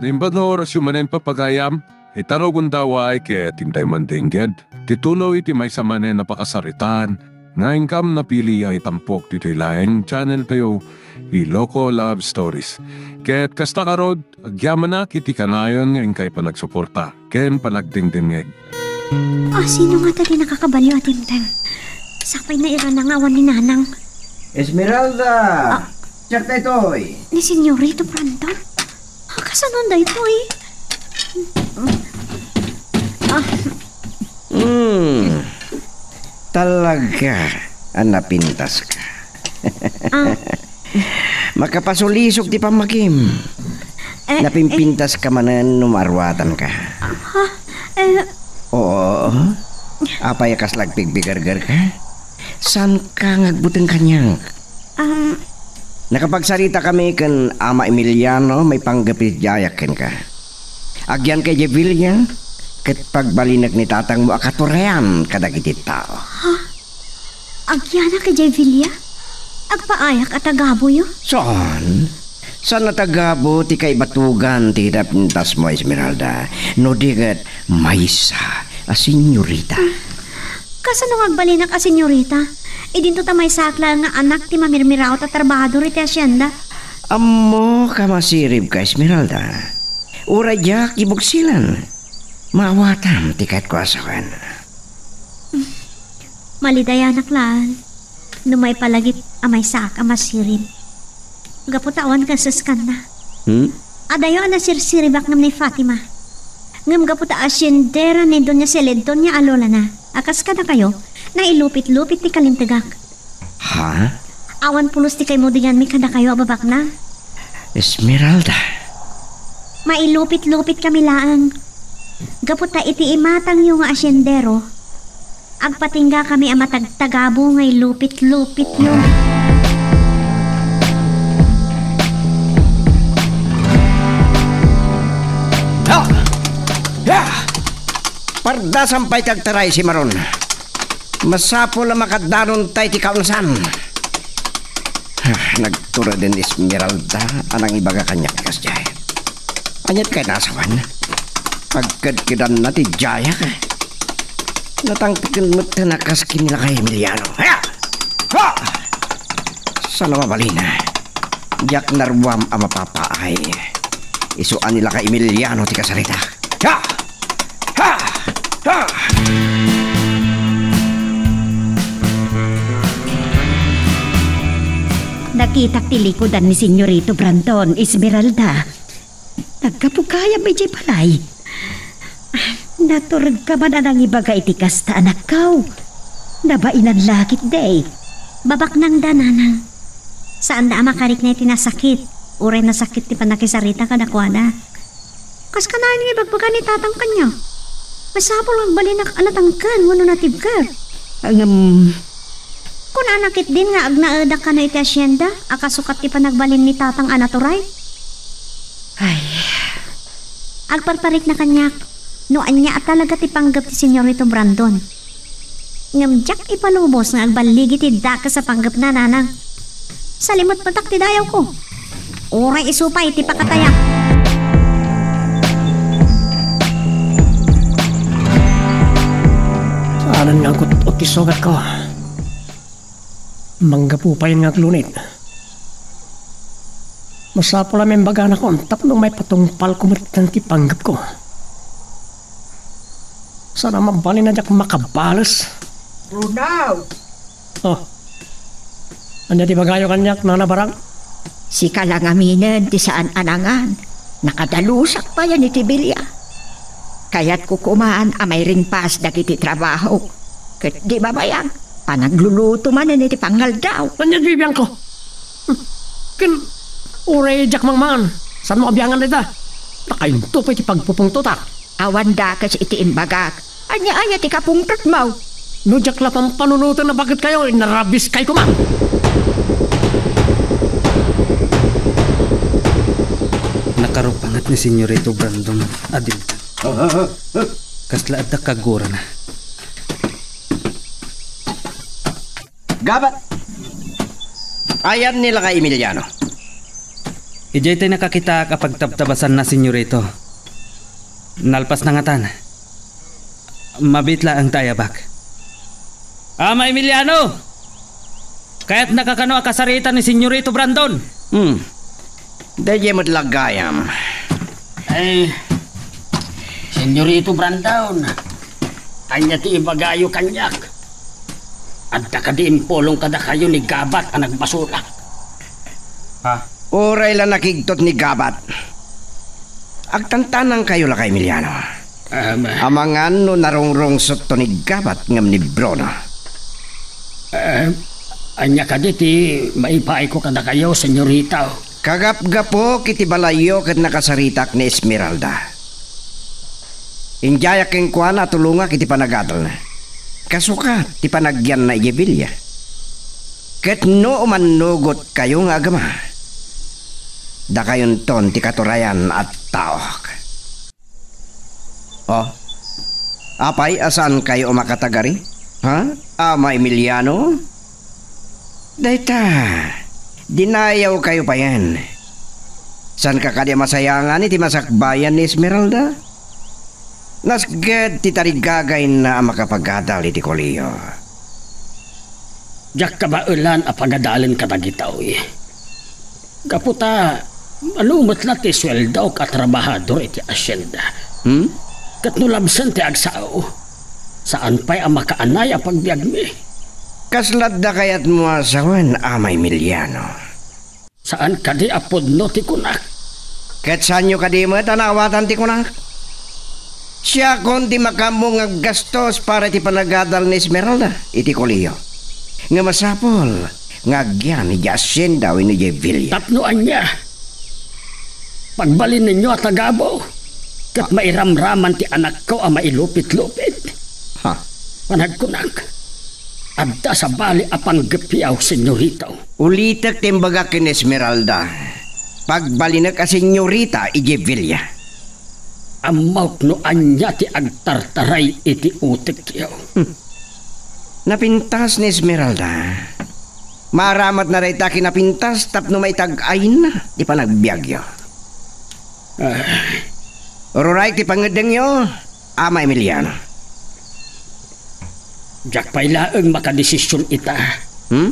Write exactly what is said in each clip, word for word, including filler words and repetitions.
Imbag nga orasyo manen, papagayam, ita no gundaway ket intay mandengngeg ti tuloy ti maysa manen a pakasaritaan nga inkam napili a itampok ditoy laeng channel tayo, Iloko Love Stories. Ket kasta ngarud, agyamanak iti kanayon nga inkay panagsuporta ken panagdengdengngeg. Ah, sino ngata ti nakakabaliw a timteng? Sapay nairana nga awan ni Nanang. Esmeralda! Ah. Diak daytoy. Ni Senyorito Brandon? Ah, kasano daytoy? Ah. Hmm. Talaga a napintaska. Ah. Makapasulisog ti pammakim. Eh, eh. Napimpintaska manen no maruatanka. Ha? Eh. Oo. Apay a kasla agpigbigergerka? Saanka nga agbuteng kaniak? Um, Nakapagsaritakami ken Ama Emiliano maipanggep iti diayak kenka. Agyanka idiay villa ket pagbalinek ni tatangmo a katurayan kadagiti tao. Ha? Agyanak idiay villa? Agpaayak a tagabuyo? Saan? Saan a tagabu ti kaibatugan ti napintasmo, Esmeralda, no di ket maysa a senyorita? Kasano nga agbalinak a senyorita? Idinto ta maysaak laeng nga anak ti mamirmiraot a trabahador iti hacienda. Ammok a masiribka, Esmeralda. Uray diak ibuksilan, maawatam ti kayatko a sawen. Malidayanak laeng no maipalagip a maysaak a masirib. Gapu ta awan kasaskanna. Hmm? Adayo a nasirsiribak ngem ni Fatima. Ngem gapu ta haciendera ni Doña Celedon nga a lolana a kas kadakayo, nailupit-lupit ti kalintegak. Ha? Awan pulos ti kaimudiganmi kadakayo a babaknang. Esmeralda. Mailupit-lupit kami laeng. Gapu ta iti imatangyo nga haciendero, agpatingga kami a matagtagabo nga ilupit-lupityo. Ha! Ya! Pardasan pay ti agtaray, Simaron. Masapul a makaddanon tay ti kaunsan. Ah, nagturod ni Esmeralda a nangibaga kaniak ti kasdiay. Aniat kay nasawan? Pagkedkedanna ti diayak. Natangteken met a kas ken ni lakay Emiliano. Haya! Ha! Saan a mabalin? Diak naruam a mapapaay. Isu a ni lakay Emiliano ti kasaritak. Ha! Ha! Ha! Nakitak ti likudan ni Senyorito Brandon, Esmeralda. Naggapu gayam idiay balay. Naturedka man a nangibaga iti kasta, anakko. Nabainan la ketdi. Babaknangda, Nanang. Saanda a makarikna iti nasakit, uray nasakit ti pannakisarita kadakuada. Kas kanayon nga ibagbaga ni Tatang kaniak, masapul nga agbalinak a natangken wenno natibker. Ngem, kunana ketdin nga agnaedak kano iti hacienda a kasukat ti panagbalin ni Tatang a naturay. Ay. Agparparikna kaniak no ania a talaga ti panggep ti Senyorito Brandon. Ngem diak ipalubos nga agballigi ti dakes a panggepna, Nanang. Salimutmetak ti dayawko. Uray isu pay ti pakatayak. Saanen nga agut-ot ti sugatko. Manggapu pay nga aglunit. Masapul a maimbaganak tapno maipatungpalko met ti panggepko. Saan a mabalin a diak makabales. Bruno! Oh. Ania ti ibagayo kaniak, Nana Barang? Sika la ngaminen ti saan a nangan. Nakadalusak payen iti bilia. Kayatko koman a mairingpas dagiti trabahok. Ket di mabayag, panagluluto manen iti pangaldaw. Ania ti bibiangko? Ken uray diak mangmangan, saanmo a biangan dayta? Nakainto pay ti pagpupungtotak. Awan dakes iti imbagak. Ania aya ti kapungtotmo? No diak la pampanunoten a baketkayo, inarabiskayko man. Nakarupanget ni Senyorito Brandon a dimteng. Kasla adda kagurana. Gabat! Ayan ni lakay Emiliano. Idiay ti nakakitak a pagtabtabasanna, Senyorito. Nalpas na ngatan. Mabiit laeng ta ayabak. Ama Emiliano! Kayatnaka kano a kasarita ni Senyorito Brandon? Hmm. Daydiay met la gayam. Ay, Senyorito Brandon, ania ti ibagayo kaniak? Adda kadi impulong kadakayo ni Gabat a nagbasolak? Ha? Uray la nakigtot ni Gabat. Agtantanangkayo la kay Emiliano. Amangan no narungrungsotto ni Gabat ngem ni Bruno. Em, ania kadi ti maipaayko kadakayo, Senyorito? Kagapgapuk iti balayyo ket nakasaritak ni Esmeralda. Indiayak kenkuana a tulongak iti panagadalna. Kasukat ti panagyanna idiay bilia. Ket no umannugotkayo nga agama, dakayonton ti katurayan a taok. Oh, apay a saankayo a makatagari? Ha? Ama Emiliano? Dayta, dinayawkayo payen. Saanka kadi a masayangan iti masakbayan ni Esmeralda? Nasged ti tarigagayna a makapagadal iti kolehiyo. Diak kabaelan a pagadalen kadagitoy. Gapu ta, mano met la ti sueldok a trabahador iti asienda. Hmm? Ket no labsen ti agsao, saan pay a makaanay a pagbiagmi. Kasla adda kayatmo a sawen, Ama Emiliano? Saan kadi a pudno ti kunak? Ket saanyo kadi met a naawatan ti kunak? Siakon ti makaammo nga aggastos para iti panagadal ni Esmeralda iti kolehiyo. Nga masapul nga agyan idiay asienda wenno idiay bilia. Tapno ania? Pagbalinnyo a tagabu, ket mairamraman ti anakko a mailupitlupit. Ha? Panagkunak, adda sabali a panggeppiaw, Senyorito. Ulitek ti imbagak ken Esmeralda. Pagbalinek a senyorita idiay bilia. Ammok no ania ti agtartaray iti utekyo. Hmm. Napintas ni Esmeralda. Maaramatna dayta kinapintas tapno maitag-ayna ti panagbiagyo. Ah. Ururay ti pangeddengyo, Ama Emiliano. Diak pay laeng makadesisyon ita. Hmm?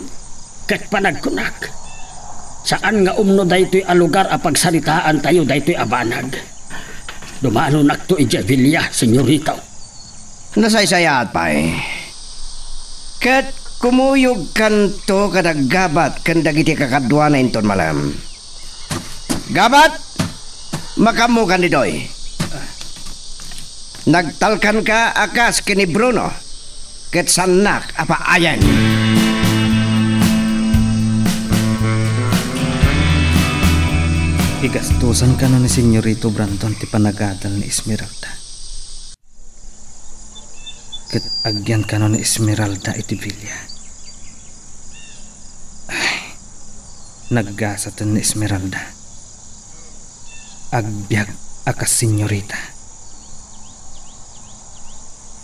Ket panagkunak, saan nga umno daytoy a lugar a pagsaritaantayo daytoy a banag. Dumanonakto idiay bilia, Senyorito. Nasaysayaat pay. Ket kumuyogkanto kada Gabat ken dagiti kakaduana inton malem. Gabat, makaammokan ditoy. Nagtalkanka a kas ken ni Bruno, ket saannak a paayen. Igastosan kano ni Senyorito Brandon ti panagadal ni Esmeralda. Ket agyan kano ni Esmeralda iti bilia. Ay, naggasaten ni Esmeralda. Agbiag a kas senyorita.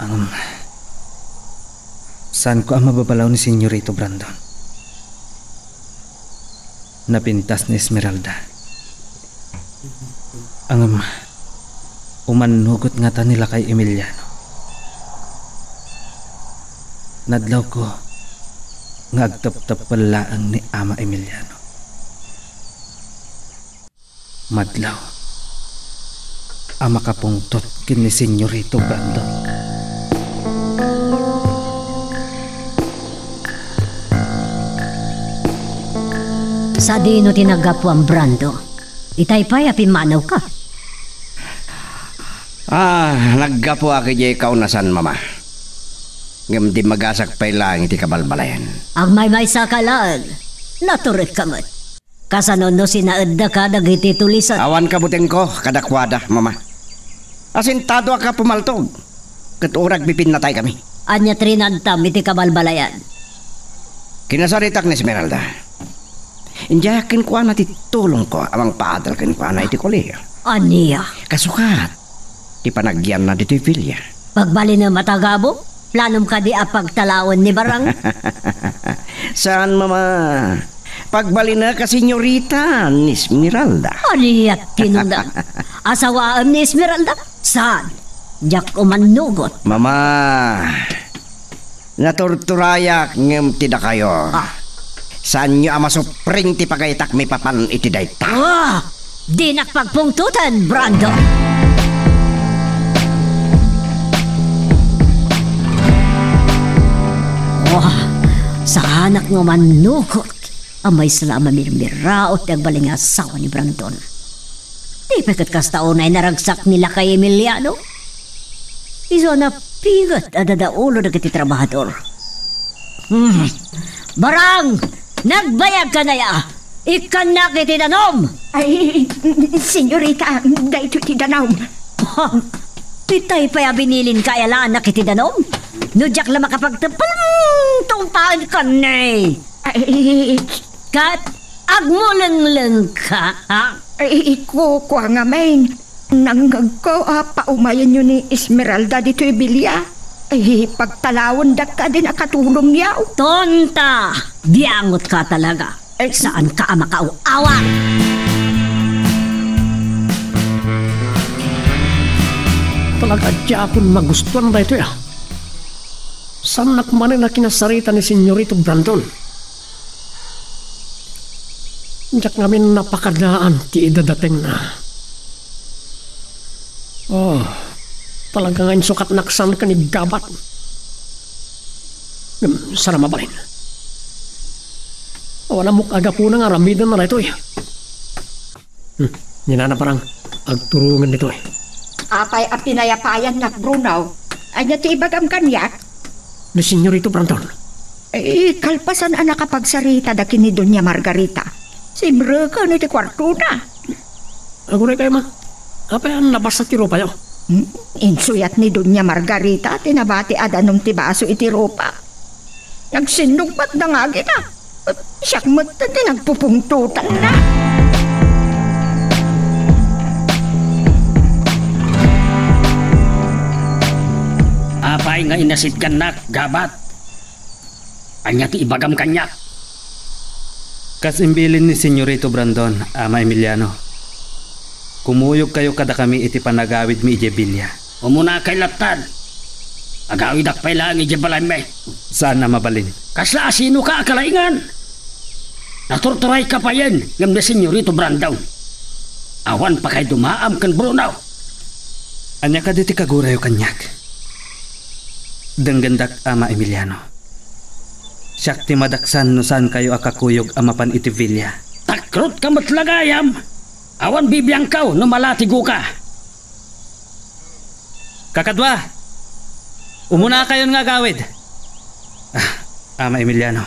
Am, saanko a mababalaw ni Senyorito Brandon. Napintas ni Esmeralda. Ngem, umannugot ngata ni lakay Emiliano. Nadlawko nga agtepteppel laeng ni Ama Emiliano. Madlaw a makapungtot ken ni Senyorito Brandon. Sadino ti naggapuam, Brando? Itay pay a pimmanawka? Ah, naggapuak idiay kaunasan, Mama. Ngem dimmagasak pay laeng iti kabalbalayan. Agmaymaysaka laeng. Naturekka met. Kasano no sinaeddaka dagiti tulisan? Awan kabutengko kadakuada, Mama. Asentadoak a pumaltog, ket uray agpipinnataykami. Ania ti rinantam iti kabalbalayan? Kinasaritak ni Esmeralda. Indiayak kenkuana ti tulongko a mangpaadal kenkuana iti kolehiyo. Ania? Kasukat ti panagyanna ditoy bilia. Pagbalinem a tagabu? Planom kadi a pagtalawen ni Barang? Saan, Mama. Pagbalinek a senyorita ni Esmeralda. Ania ti nuna? Asawaem ni Esmeralda? Saan? Diak umannugot. Mama, naturturayak ngem ti dakayo. Ah. Saanyo a masupring ti pagaytak maipapan iti dayta. Ah! Dinak pagpungtoten, Brandon. Wah, saanak nga mannugot. Amaysa la a mamirmiraot ti agbalin nga asawa ni Brandon. Di pay ket kasta unay naragsak ni Lakay Emiliano? Isu a napiget a dadaulo dagiti trabahador. Hmm. Barang! Nagbayagkan aya! Ikkannak iti danum! Ay, senyorita, daytoy ti danum. Ha? Itay pay a binilinka a yalannak iti danum? No diak la makapagteppel, tungpaenkan ni. Ay, ket agmulenglengka, ha? Ay, kukua ngamin. Nangngegko a paumayenyo ni Esmeralda ditoy bilia. Ay, pagtalawendakka din a katulongyo. Tonta! Biangotka talaga. Ay, saanka a makaaw-awat. Talaga, diakon magustuan daytoy, ah. Saannak manen a kinasarita ni Senyorito Brandon. Diak ngamin napakadaan ti idadatengna. Oh, talaga nga insukatnak saan ken iggabat. Ngem, saan a mabalin. Awan ammok a gapuna nga aramiden na daytoy. Hmm, ni Nana Parang, agturongen ditoy. Apay a pinayapayannak, Bruno? Ania ti ibagam kaniak? Ni Senyorito Brandon. Eh, kalpasan a nakapagsaritada ken ni Doña Margarita, simreken iti kuartona. Aguray kayo, ma. Apay a nabasa ti rupayo? Hmm, insuyat ni Doña Margarita ti nabati a danum ti baso iti rupa. Nagsinnugbatda nga agina. Siak met ti nagpupungtotanna. Apay nga inasitgannak, gabat? Ania ti ibagam kaniak? Kas imbilin ni Senyorito Brandon, Ama Emiliano, kumuyogkayo kadakami iti panagawidmi idiay bilia. Umunakay latta. Agawidak pay laeng idiay balaymi. Saan a mabalin. Kasla asinoka a kalaingan? Naturturayka payen ngem ni Senyorito Brandon. Awan pakaidumaam ken Bruno. Ania kadi ti kagurayo kaniak? Denggendak, Ama Emiliano. Siak ti madaksan no saankayo a kakuyog a mapan iti bilia. Takrotka met la gayam! Awan bibiangkaw no malatigoka. Kakadua, umunakayon nga agawid. Ah, Ama Emiliano,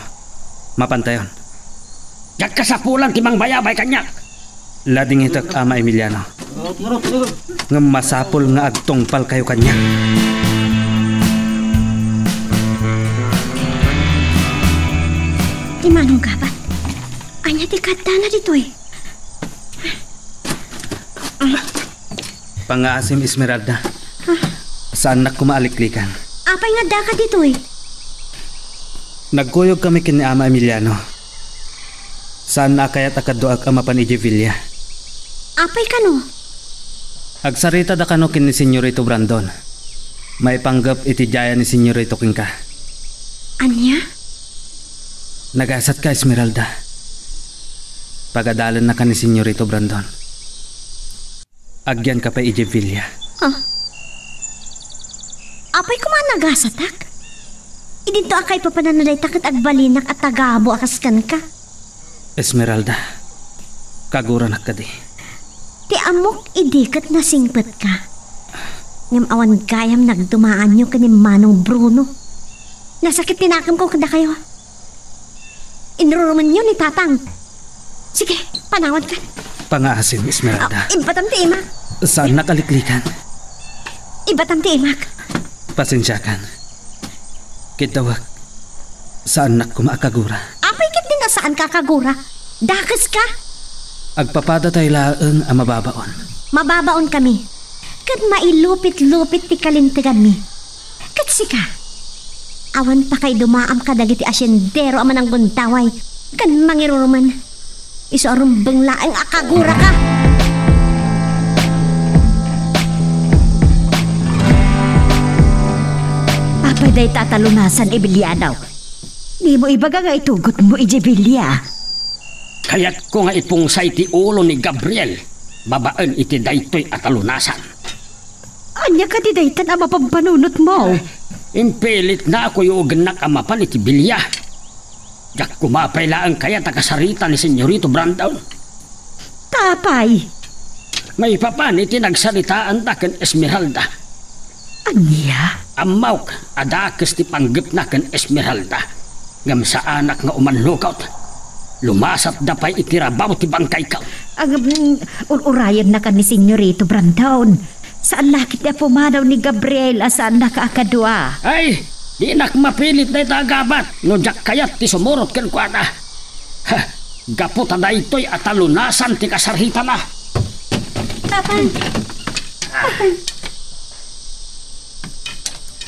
mapantayon. Diak kasapulan ti mangbayabay kaniak. Ladingitek, Ama Emiliano. Ngem masapul nga agtungpalkayo kaniak. Ti manong gabat? Ania ti kaddana ditoy? Pangngaasim, Esmeralda. Ah. Saannak koma a liklikan. Apay nga addaka ditoy? Nagkuyogkami ken ni Ama Emiliano. Saanna a kayat a kaduak a mapan idiay bilia. Apay kano? Agsaritada kano ken ni Senyorito Brandon. Maipanggep iti diayan ni Senyorito kenka. Ania? Nagasatka, Esmeralda. Pagadalennaka ni Senyorito Brandon. Agyanka pay idiay bilia. Ah. Apay koma a nagasatak? Idinto a kaipapananna dayta ket agbalinak a tagabu a kas kenka. Esmeralda, kaguranak kadi. Ti ammok idi ket nasingpetka. Ngem awan gayam nagdumaanyo ken ni Manong Bruno. Nasakit ti nakemko kadakayo. Inrurumenyo ni Tatang. Sige, panawankan. Pangngaasim, Esmeralda. Ah, ibbatam ti imak. Saannak a liklikan. Ibbatam ti imak. Pasensiakan. Kiddawek, saannak koma a kagura. Apay ketdin a saanka a kagura? Dakeska. Agpapadatayo laeng a mababaon. Mababaonkami. Ket mailupit-lupit ti kalinteganmi. Ket sika, awan pakaidumaam kadagiti asiendero a mananggundaway ken mangirurumen. Isu a rumbeng laeng a kaguraka. Apay dayta a talunasan, Emiliano? Dimo ibaga nga itugotmo idiay bilia? Kayatko nga ipungsay ti ulo ni Gabriel babaen iti daytoy a talunasan. Ania kadi daytan a mapampanunotmo? Impilitna a kuyogennak a mapan iti bilia. Diak koma pay laeng kayat a kasarita ni Senyorito Brandon. Ta apay? Maipapan iti nagsaritaanda ken Esmeralda. Ania? Ammok a dakes ti panggepna ken Esmeralda, ngem saanak nga umannukaw. Lumasatda pay iti rabaw ti bangkayko. Ngem, ur-urayennaka ni Senyorito Brandon. Saan la ketdi a pumanaw ni Gabriel a saannaka a kadua? Ay, dinak mapilit dayta a gabat no diak kayat ti sumurot kenkuana. Ha, gapu ta daytoy a talunasan ti kasaritana. Tatang! Tatang!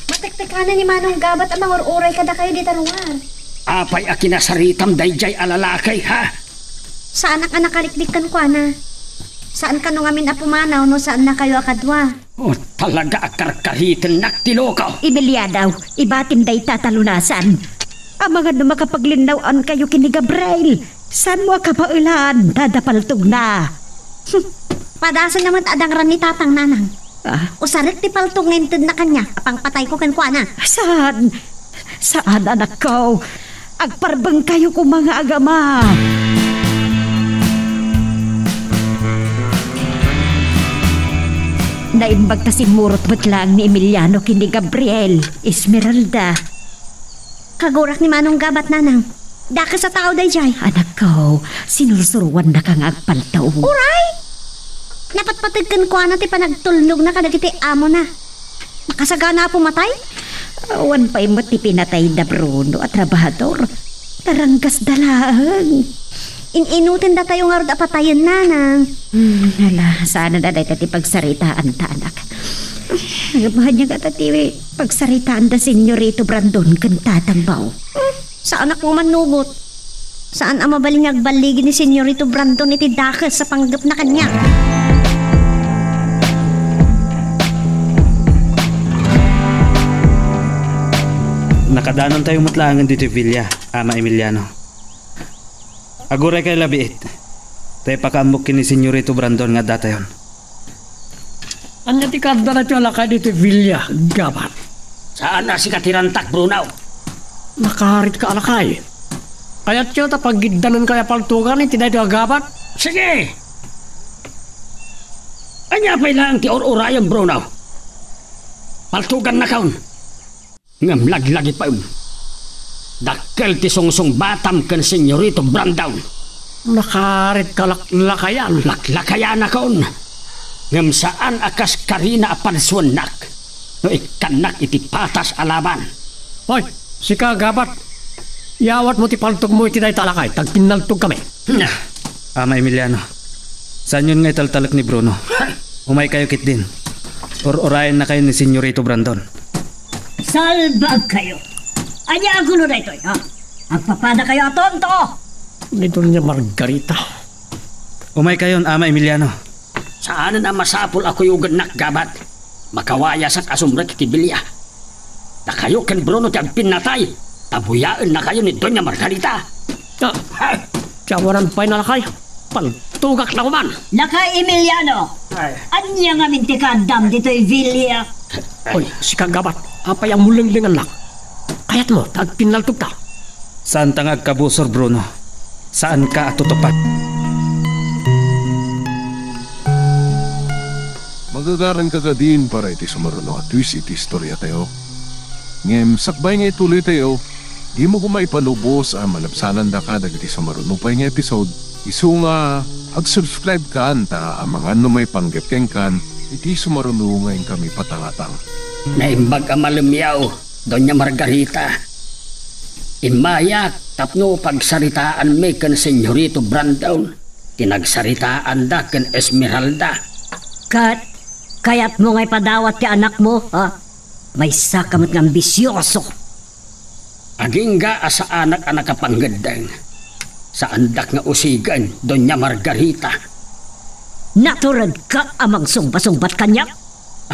Matektekana ni Manong Gabat a mangur-uray kadakayo dita ruar. Apay a kinasaritam daydiay a lalaki, ha? Saanak a nakarikrik kenkuana. Saan kano ngamin a pumanaw no saannakayo a kadua. Oh, talaga a karkaritennak ti loko. Emiliano, ibatim dayta a talunasan. Amangan no makapaglinnaw-ankayo ken ni Gabriel. Saanmo a kabaelan ta adda paltogna? Padasenna met a dangran ni Tatang, Nanang. Ah? Usarek ti paltog nga intedna kaniak a pangpatayko kenkuana. Saan? Saan, anakko. Agparbengkayo koma nga agama. Naimbag ta simmurot met laeng ni Emiliano ken ni Gabriel, Esmeralda. Kagurak ni Manong Gabat, Nanang. Dakes a tao daydiay. Anakko, sinursuroannaka nga agpaltog. Uray! Napatpateg kenkuana ti panagtulnogna kadagiti amona. Makasagana a pumatay? Awan pay met ti pinatayda, Bruno, a trabahador. Taranggasda laeng. In-inutendatayo ngarud a patayen, Nanang. Hmm, hala, saan a dayta ti pagsaritaanta, anak. Nagbahan niya gata ti pagsaritaanda, Senyorito Brandon, ken tatangbaw. Hmm, saanak a mannubot. Saan a mabalin nga agballigi ni Senyorito Brandon iti dakes a panggepna kaniak. Nakadanontayo met laengen ditoy villa, Ama Emiliano. Aguray kay labiit, ta ipakaammok ken ni Senyorito Brandon nga addatayon. Ania ti kaadda daytoy a lakay ditoy villa, Gabat? Saan a sika ti rantak, Bruno. Nakarit ka a lakay. Kayatyo ta pagiddanenkayo a paltugan iti daytoy a Gabat? Sige! Ania pay laeng ti ur-urayem, Bruno? Paltugannakon. Ngem laglagipem. Dakkel ti sungsungbatam ken Senyorito Brandon. Nakarit ka laklakayan. Laklakayanakon. Ngem saan a kas karina a padsuennak no ikkannak iti patas a laban. Hoy, sika, Gabat. Iyawatmo ti paltogmo iti dayta a lakay, ta agpinnaltogkami. Nah. Ama Emiliano, saanyon nga italtalek ni Bruno. Umaykayo ketdin. Ur-urayennakayo ni Senyorito Brandon. Salbagkayo! Ania a gulo daytoy, ha? Agpapadakayo a tonto! Ni Doña Margarita. Umaykayon, Ama Emiliano. Saanen a masapul a kuyogennak, Gabat. Makawayasak a sumrek iti bilia. Dakayo ken Bruno ti agpinnatay, ta buyaennakayo ni Doña Margarita. Ah, ti awanan pay a lakay. Paltugak na koman. Lakay Emiliano! Ay. Ania ngamin ti kaaddam ditoy villa? Oy, sika, Gabat, apay a mulenglengannak? Kayatmo ta agpinnaltogka? Saanta nga agkabusor, Bruno. Saanka a tutupad. Magagaranka kadin para iti sumaruno a twist iti istoriatayo. Ngem sakbay nga ituloytayo, dimo koma ipalubos a malabsanandaka dagiti sumaruno pay nga episode, isu nga ag-subscribe kan ta amangan no maipanggep kenkan iti sumaruno nga inkami patangatang. Naimbag a malemiaw, Doña Margarita. Immayak tapno pagsaritaanmi ken Senyorito Brandon ti nagsaritaanda ken Esmeralda. Ket kayatmo nga ipadawat ti anakmo, ha? Maysaka met nga ambisioso. Agingga a saanak a nakapangeddeng. Saandak nga usigen, Doña Margarita. Naturedka a mangsungba-sungbat kaniak?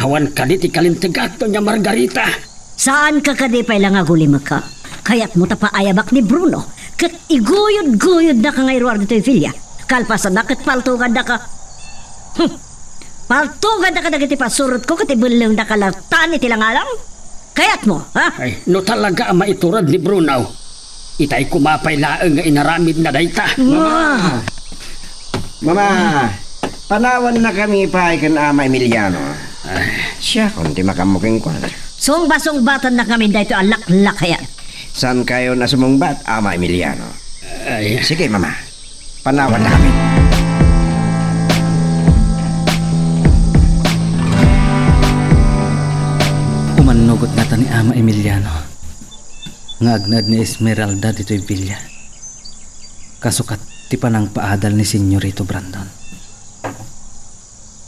Awan kadi ti kalintegak, Doña Margarita. Saanka kadi pay la nga agulimeka? Kayatmo ta paayabak ni Bruno, ket iguyod-guyodnaka nga iruar ditoy villa. Kalpasanna ket paltogandaka. Hmm. Paltogandaka dagiti pasurotko ket ibellengdaka latta iti langalang. Kayatmo, ha? Ay, no talaga a maitured ni Bruno, itay koma pay laeng nga inaramidna dayta. Mama! Mama, panawannakami pay ken Ama Emiliano. Ay. Siakon ti makaammo kenkuana. Sungba-sungbatan na kami daytoy a laklakayan. Saan kayon a sumungbat, Ama Emiliano? Ay. Sige, Mama. Panawannakami. Umannugot ngata ni Ama Emiliano nga agnaed ni Esmeralda ditoy villa. Kasukat ti panangpaadal ni Senyorito Brandon.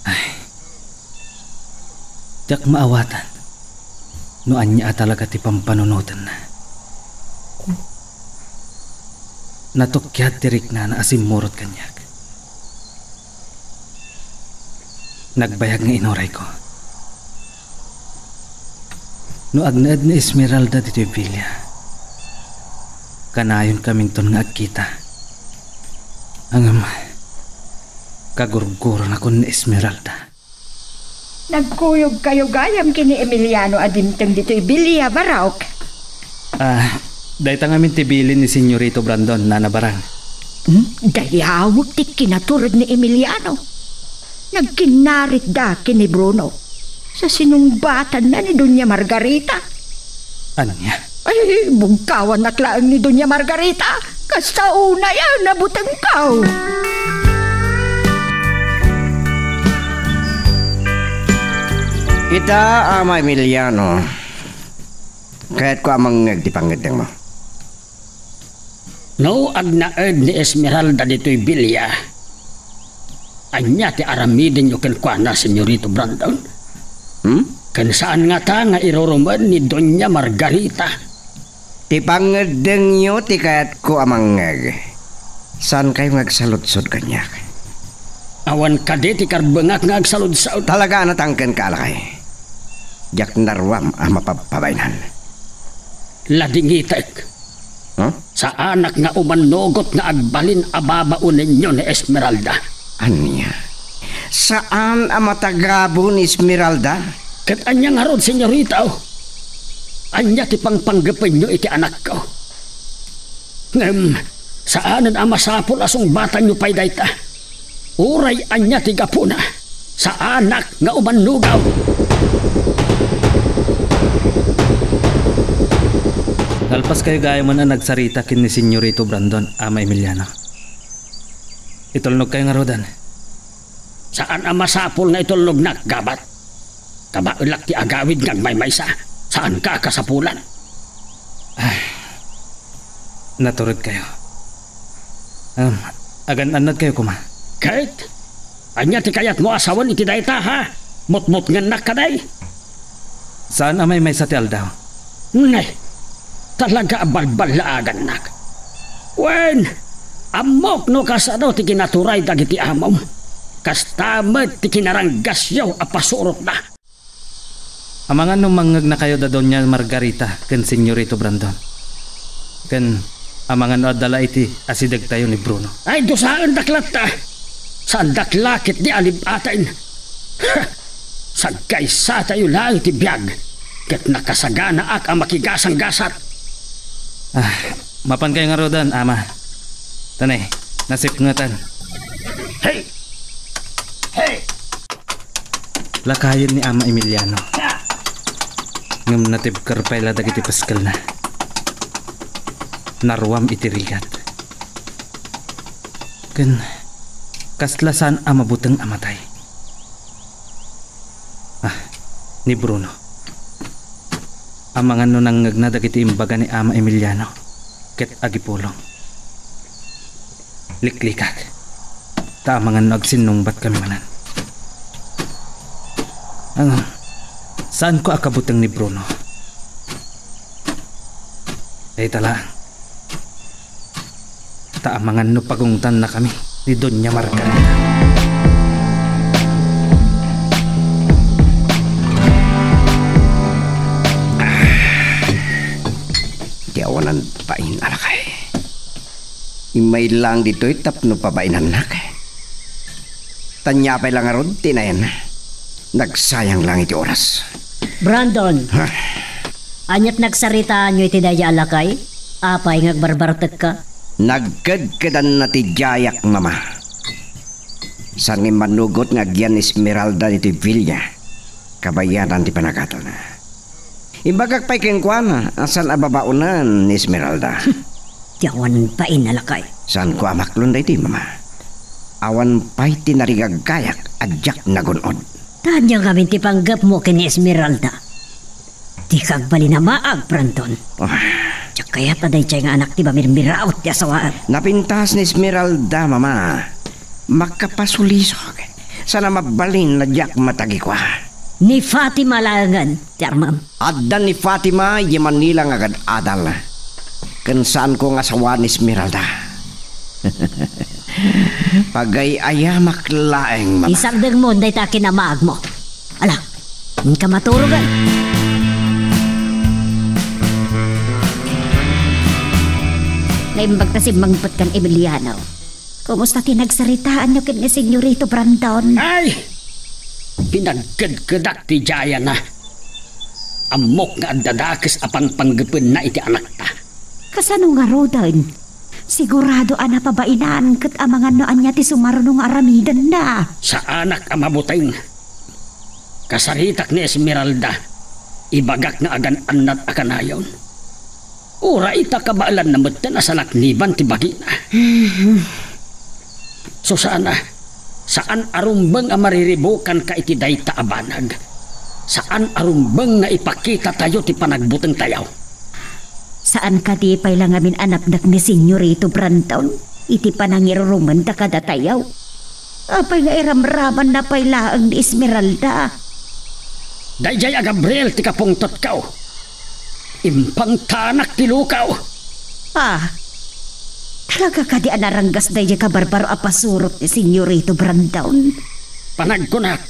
Ay, diak maawatan no ania a talaga ti pampanunotenna. Natukiat ti riknana a simmurot kaniak. Nagbayag nga inurayko. No agnaed ni Esmeralda ditoy villa, kanayonkaminton nga agkita. Ngem, kagurguronakon ni Esmeralda. Nagkuyogkayo gayam ken ni Emiliano a dimteng ditoy villa, Barok? Ah, dayta ngamin ti bilin ni Senyorito Brandon, Nana Barang. Hmm? Dayawek ti kinatured ni Emiliano. Nagkinnaritda ken ni Bruno. Sa sinungbatanna ni Doña Margarita. Ania? Ay, bugkawannak laeng ni Doña Margarita. Kasta unay a nabutengko. Ita, Ama Emiliano, kayatko a mangngeg ti pangngeddengmo. No agnaed ni Esmeralda ditoy villa, ania ti aramidenyo kenkuana, Senyorito Brandon? Hmm? Ken saan ngata nga irurumen ni Doña Margarita? Ti pangngeddengyo ti kayatko a mangngeg. Saankayo nga agsaludsod kaniak? Awan kadi ti karbengak nga agsaludsod? Talaga a natangkenka a lakay. Diak naruam a mapabpabaynan. Ladingitek. Huh? Saanak nga umannugot nga agbalin a babaonenyo ni Esmeralda. Ania? Saan a matagabo ni Esmeralda? Ket ania ngarud, senyorita? Ania ti pangpanggepenyo iti anakko? Ngem, saanen a masapul a sungbatanyo pay dayta. Uray ania ti gapuna, saanak nga umannugaw. Nalpaskayo gayamen a nagsarita ken ni Senyorito Brandon, Ama Emiliano. Itulnogkayo ngaruden. Saan a masapul nga itulnognak, gabat. Kabaelak ti agawid nga agmaymaysa. Saanka a kasapulan. Ay, naturedkayo. Um, agan-annadkayo koma. Ket? Ania ti kayatmo a sawen iti dayta, ha? Mutmutngennak kadi? Saan a maymaysa ti aldaw. Nay, talaga a balballaagannak. Wen, ammok no kasano ti kinaturay dagiti amom. Kasta met ti kinaranggasyo a pasurotna. Amangan no mangngegnakayo da Doña Margarita ken Senyorito Brandon. Ken amangan no adda la iti asidegtayo ni Bruno. Ay, dusaendak latta. Saandak la ketdi a lib-aten. Saggaysatayo laeng ti biag, ket nakasaganaak a makigasanggasat. Ah, mapankayo ngaruden, Ama. Tanay, nasipngetan. Hey! Hey! Lakayen ni Ama Emiliano. Ngem natibker pay la dagiti peskelna. Naruam iti rigat. Ken kasla saan a mabuteng a matay. Ah, ni Bruno. Amangan no nangngegna dagiti imbaga ni Ama Emiliano ket agipulong. Liklikak. Ta amangan no agsinnungbat kami manen. Ano? Saanko a kabuteng ni Bruno? Dayta laeng. Ta amangan no pagungtannakami ni Doña Margarita. Ah, di awanan bain a lakay. Immay lang ditoy tapno pabainannak. Ania pay la ngarud ti nayan? Nagsayang lang iti oras. Brandon! Ha? Aniat nagsaritaanyo iti daydiay a lakay? Apay nga agbarbartekka? Nagkedkedanna ti diayak, Mama. Saan nga immanugot nga agyan ni Esmeralda ditoy villa, kabayanan ti panagadalna. Imbagak pay kenkuana a saan a babaonen ni Esmeralda. Ti awan bain a lakay. Saanko a maklon daytoy, Mama. Awan pay ti narigaggayak a diak nagun-od. Ta ania ngamin ti panggepmo ken ni Esmeralda? Dika agbalin a maag, Brandon. Ah. Diak kayat a daydiay nga anak ti mamirmiraot ti asawaem. Napintas ni Esmeralda, Mama. Makapasulisog. Saan a mabalin a diak matagikua. Ni Fatima laengen ti armem. Adda ni Fatima idiay Manila nga agad-adal. Ken saanko nga asawa ni Esmeralda. Pagay-ayamak laeng, Mama. Isardengmo dayta a kinamaagmo. Ala, inka maturogen. Naimbag ta simmangpet kan Emiliano. Kumusta ti nagsaritaanyo ken ni Senyorito Brandon? Ay! Pinagkedkedak ti diayana. Ammok nga adda dakes a pangpanggepenna iti anakta. Kasano ngaruden? Sigurado a napabainan ket amangan no ania ti sumaruno nga aramidenna. Saanak a mabuteng. Kasaritak ni Esmeralda, ibagak nga agan-annat a kanayon. Uray ta kabaelanna metten a salakniban ti bagina. Susana, saan a rumbeng a mariribukanka iti dayta a banag. Saan a rumbeng nga ipakitatayo ti panagbutengtayo. Saan kadi pay la ngamin a napnek ni Senyorito Brandon iti panangirurumenda kadatayo? Apay nga iramramanna pay laeng ni Esmeralda? Daydiay a Gabriel ti kapungtotko. Impangtanak ti lukaw. Ah, talaga kadi a naranggas daydiay kabarbaro a pasurot ni Senyorito Brandon? Panagkunak,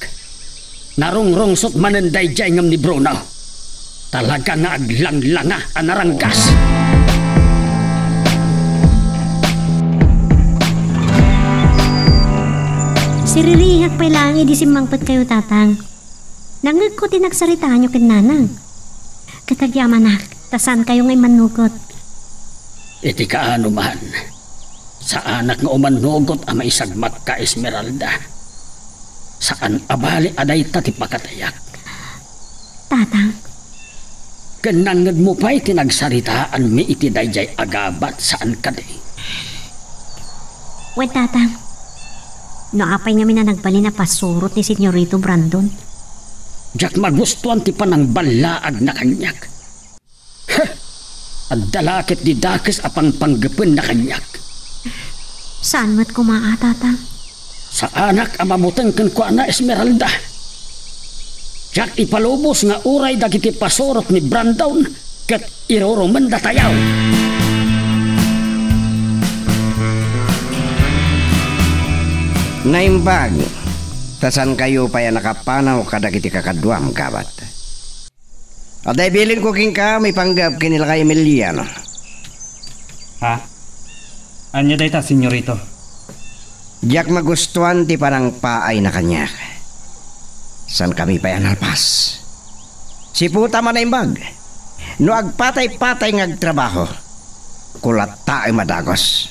narungrungsot manen daydiay ngem ni Bruno. Talaga nga aglanglanga a naranggas. Siriringak pay laeng idi simmangpetkayo, Tatang. Nangngegko ti nagsaritaanyo ken Nanang. Ket agyamanak, ta saankayo nga immanugot. Iti kaano man, saanak nga umanugot a maisagmakka, Esmeralda. Saan a bali a dayta ti pakatayak. Tatang. Ken nangngegmo pay ti nagsaritaanmi iti daydiay a gabat, saan kadi? Wen, Tatang. No apay ngamin a nagbalin a pasurot ni Senyorito Brandon? Diak magustuan ti panangballaagna kaniak. Heh! Adda la ket di dakes a pangpanggepenna kaniak. Saan met koma a, Tatang? Saanak a mabuteng kenkuana, Esmeralda. Diak ipalubos nga uray dagiti pasurot ni Brandon ket irurumendatayo. Naimbag, ta saankayo pay a nakapanaw kadagiti kakaduam, gabat. Adda ibilinko kenka maipanggep ken ni lakay Emiliano. Ha? Ania dayta, Senyorito? Diak magustuan ti panangpaayna kaniak. Saankami pay a nalpas. Siputam a naimbag. No agpatay-patay nga agtrabaho, kulattaem a dagus.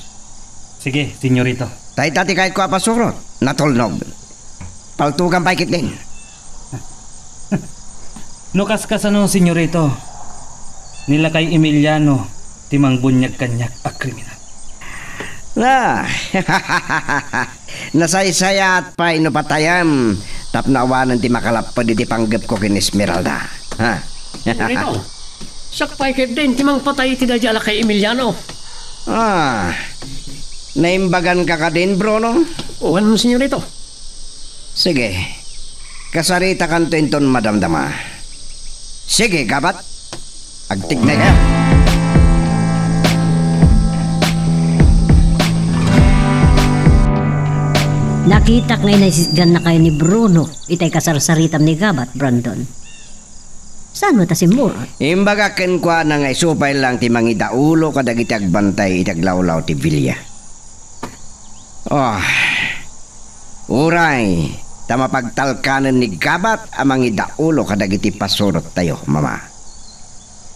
Sige, Senyorito. Dayta ti kayatko a pasurot, natulnog. Paltogam pay ketdin. No kaskasano, Senyorito, ni lakay Emiliano ti mangbuniag kaniak a kriminal. Ah, nasaysayaat pay no patayem tapno awanen ti makalapped iti panggepko ken Esmeralda. Ha? Senyorito, siak pay ketdin ti mangpatay iti daydiay a lakay Emiliano. Ah, naimbaganka kadin, Bruno? Wen, Senyorito. Sige. Kasaritakanto inton madamdama. Sige, gabat. Agtignay kayo. Nakitak nga inaisigannakayo ni Bruno itay kasarsaritam ni Gabat, Brandon. Saan mo ta simmurot? Imbagak kenkuana nga isu pay lang ti mangidaulo kadagiti agbantay iti aglawlaw ti villa. Oh, uray ta mapagtalkanen ni Gabat a mangidaulo kadagiti pasurottayo, Mama.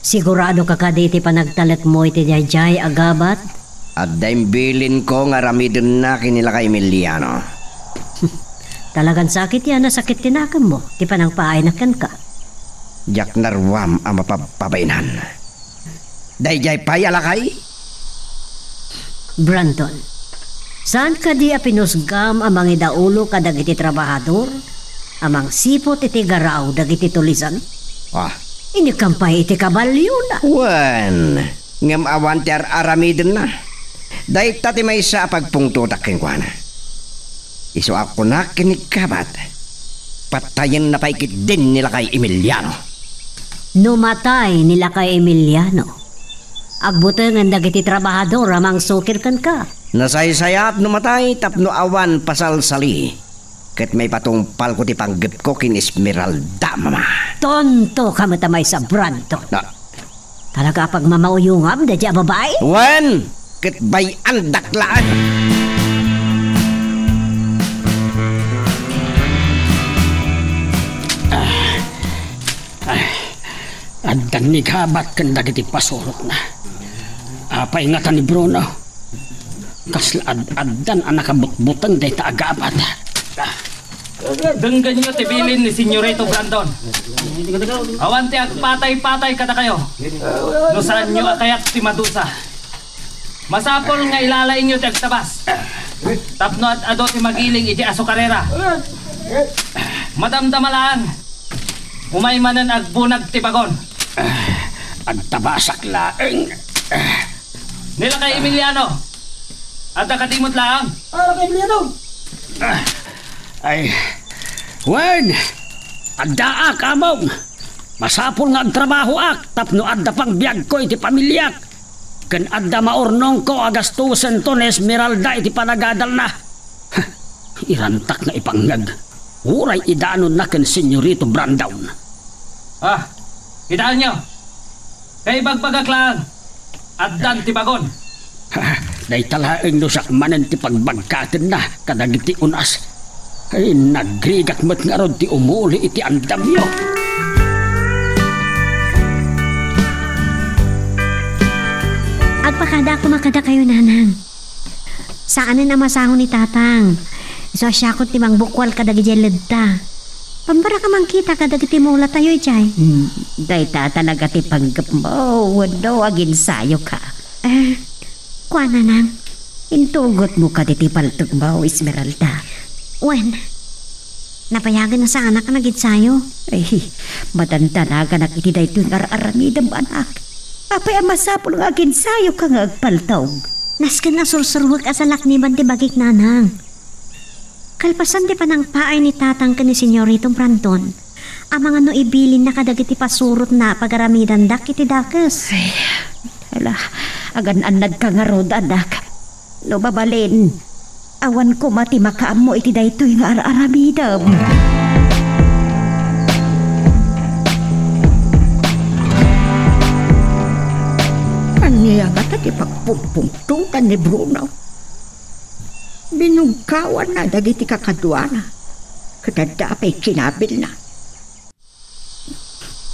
Sigurado ka kadi iti panagtalekmo iti daydiay a Gabat? Adda imbilinko nga aramidenna ken ni lakay Emiliano. Talagan sakit ya, nasakit ti nakemmo ti panangpaayna kenka. Diak naruam a mapabpabainan. Daydiay pay a lakay? Brandon, saan kadi a pinusgam a mangidaulo kadagiti trabahador a mangsiput iti garaw dagiti tulisan? Ah. Inikam pay iti kabalyona. Wen, ngem awan ti ar-aramidenna. Dayta ti maysa a pagpungtotak kenkuana. Isu a kunak ken ni Gabat, patayenna pay ketdin ni lakay Emiliano. No matay ni lakay Emiliano, agbutengen dagiti trabahador a mangsukir kenka. Nasaysayaat no matay tapno awan pasalsali, ket maipatungpalko ti panggepko ken Esmeralda, Mama. Tonto ka met a maysa, Brandon. Na- Talaga a pagmamauyongam daydiay a babai? Wen, ket bay-andak laeng. Ah, ah, addan ni Gabat ken dagiti pasurotna. Apay ngata ni Bruno? Kasla ad-addan a nakabutbuteng dayta a Gabat. Denggenyo ti bilin ni Senyorito Brandon. Awan ti agpatay-patay kadakayo no saanyo a kayat ti madusa. Masapul nga ilalaingyo ti agtabas tapno ad-adu ti magiling iti asukarera. Madamdama laeng. Umay manen agbunag ti bagon. Agtabasak laeng. Ni lakay Emiliano, adda kadi met laeng? Ah, lakay Emiliano! Ah, ay, wen, addaak, among. Masapul nga agtrabahoak tapno adda pang biagko iti pamiliak, ken adda maurnongko a gastusen to ni Esmeralda iti panagadalna. Irantak nga ipangngeg. Uray idaanonna ken Senyorito Brandon. Ah, idaanyo. Kaibagbagak laeng, addan ti bagon. Dayta laeng no siak manen ti pagbagkatenna kadagiti unas. Ay, nagrigak met ngarud ti umuli iti andamyo. Agpakada koma kadakayo, Nanang. Saanen a masango ni Tatang. Isu a siakon ti mangbukual kadagiti ledda. Pambaraka mangkita kadagiti mulatayo idiay. Hmm, dayta talaga ti panggepmo, wenno aginsayoka? Eh, kuana, Nang. Intugotmo kadi ti paltogmo, Esmeralda? Wen. Napayagen a saanak a naginsayo. Ay, madandanaganak iti daytoy nga ar-aramidem, anak. Apay a masapul nga aginsayoka nga agpaltog? Nasken a sursuruek a salakniban ti bagik, Nanang. Kalpasan ti panangpaay ni Tatang ken ni Senyorito Brandon, amangan no ibilinna kadagiti pasurotna a pagaramidandak iti dakes. Ay, ala, agan-annadka ngarud, anak. No mabalin, awan koma ti makaammo iti daytoy nga ar-aramidem. Ania ngata ti pagpumpungtotan ni Bruno? Binungkawanna dagiti kakaduana, ket adda pay kinabilna.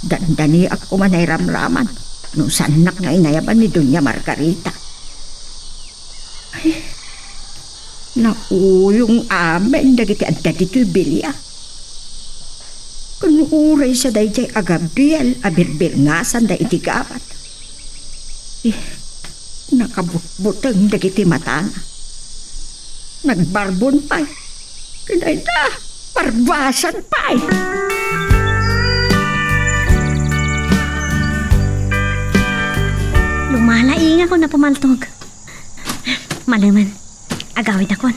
Dandaniak koma nairamraman no saannak nga inayaban ni Doña Margarita. Ay, nauyong amin dagiti adda ditoy bilia. Ken uray sa daydiay a Gabriel a birbirngasanda iti gabat. Eh, nakabutbuteng dagiti matana. Nagbarbon pay. Ken dayta, barbasan pay. Lumalaingakon a pumaltog. Malemen, agawidakon.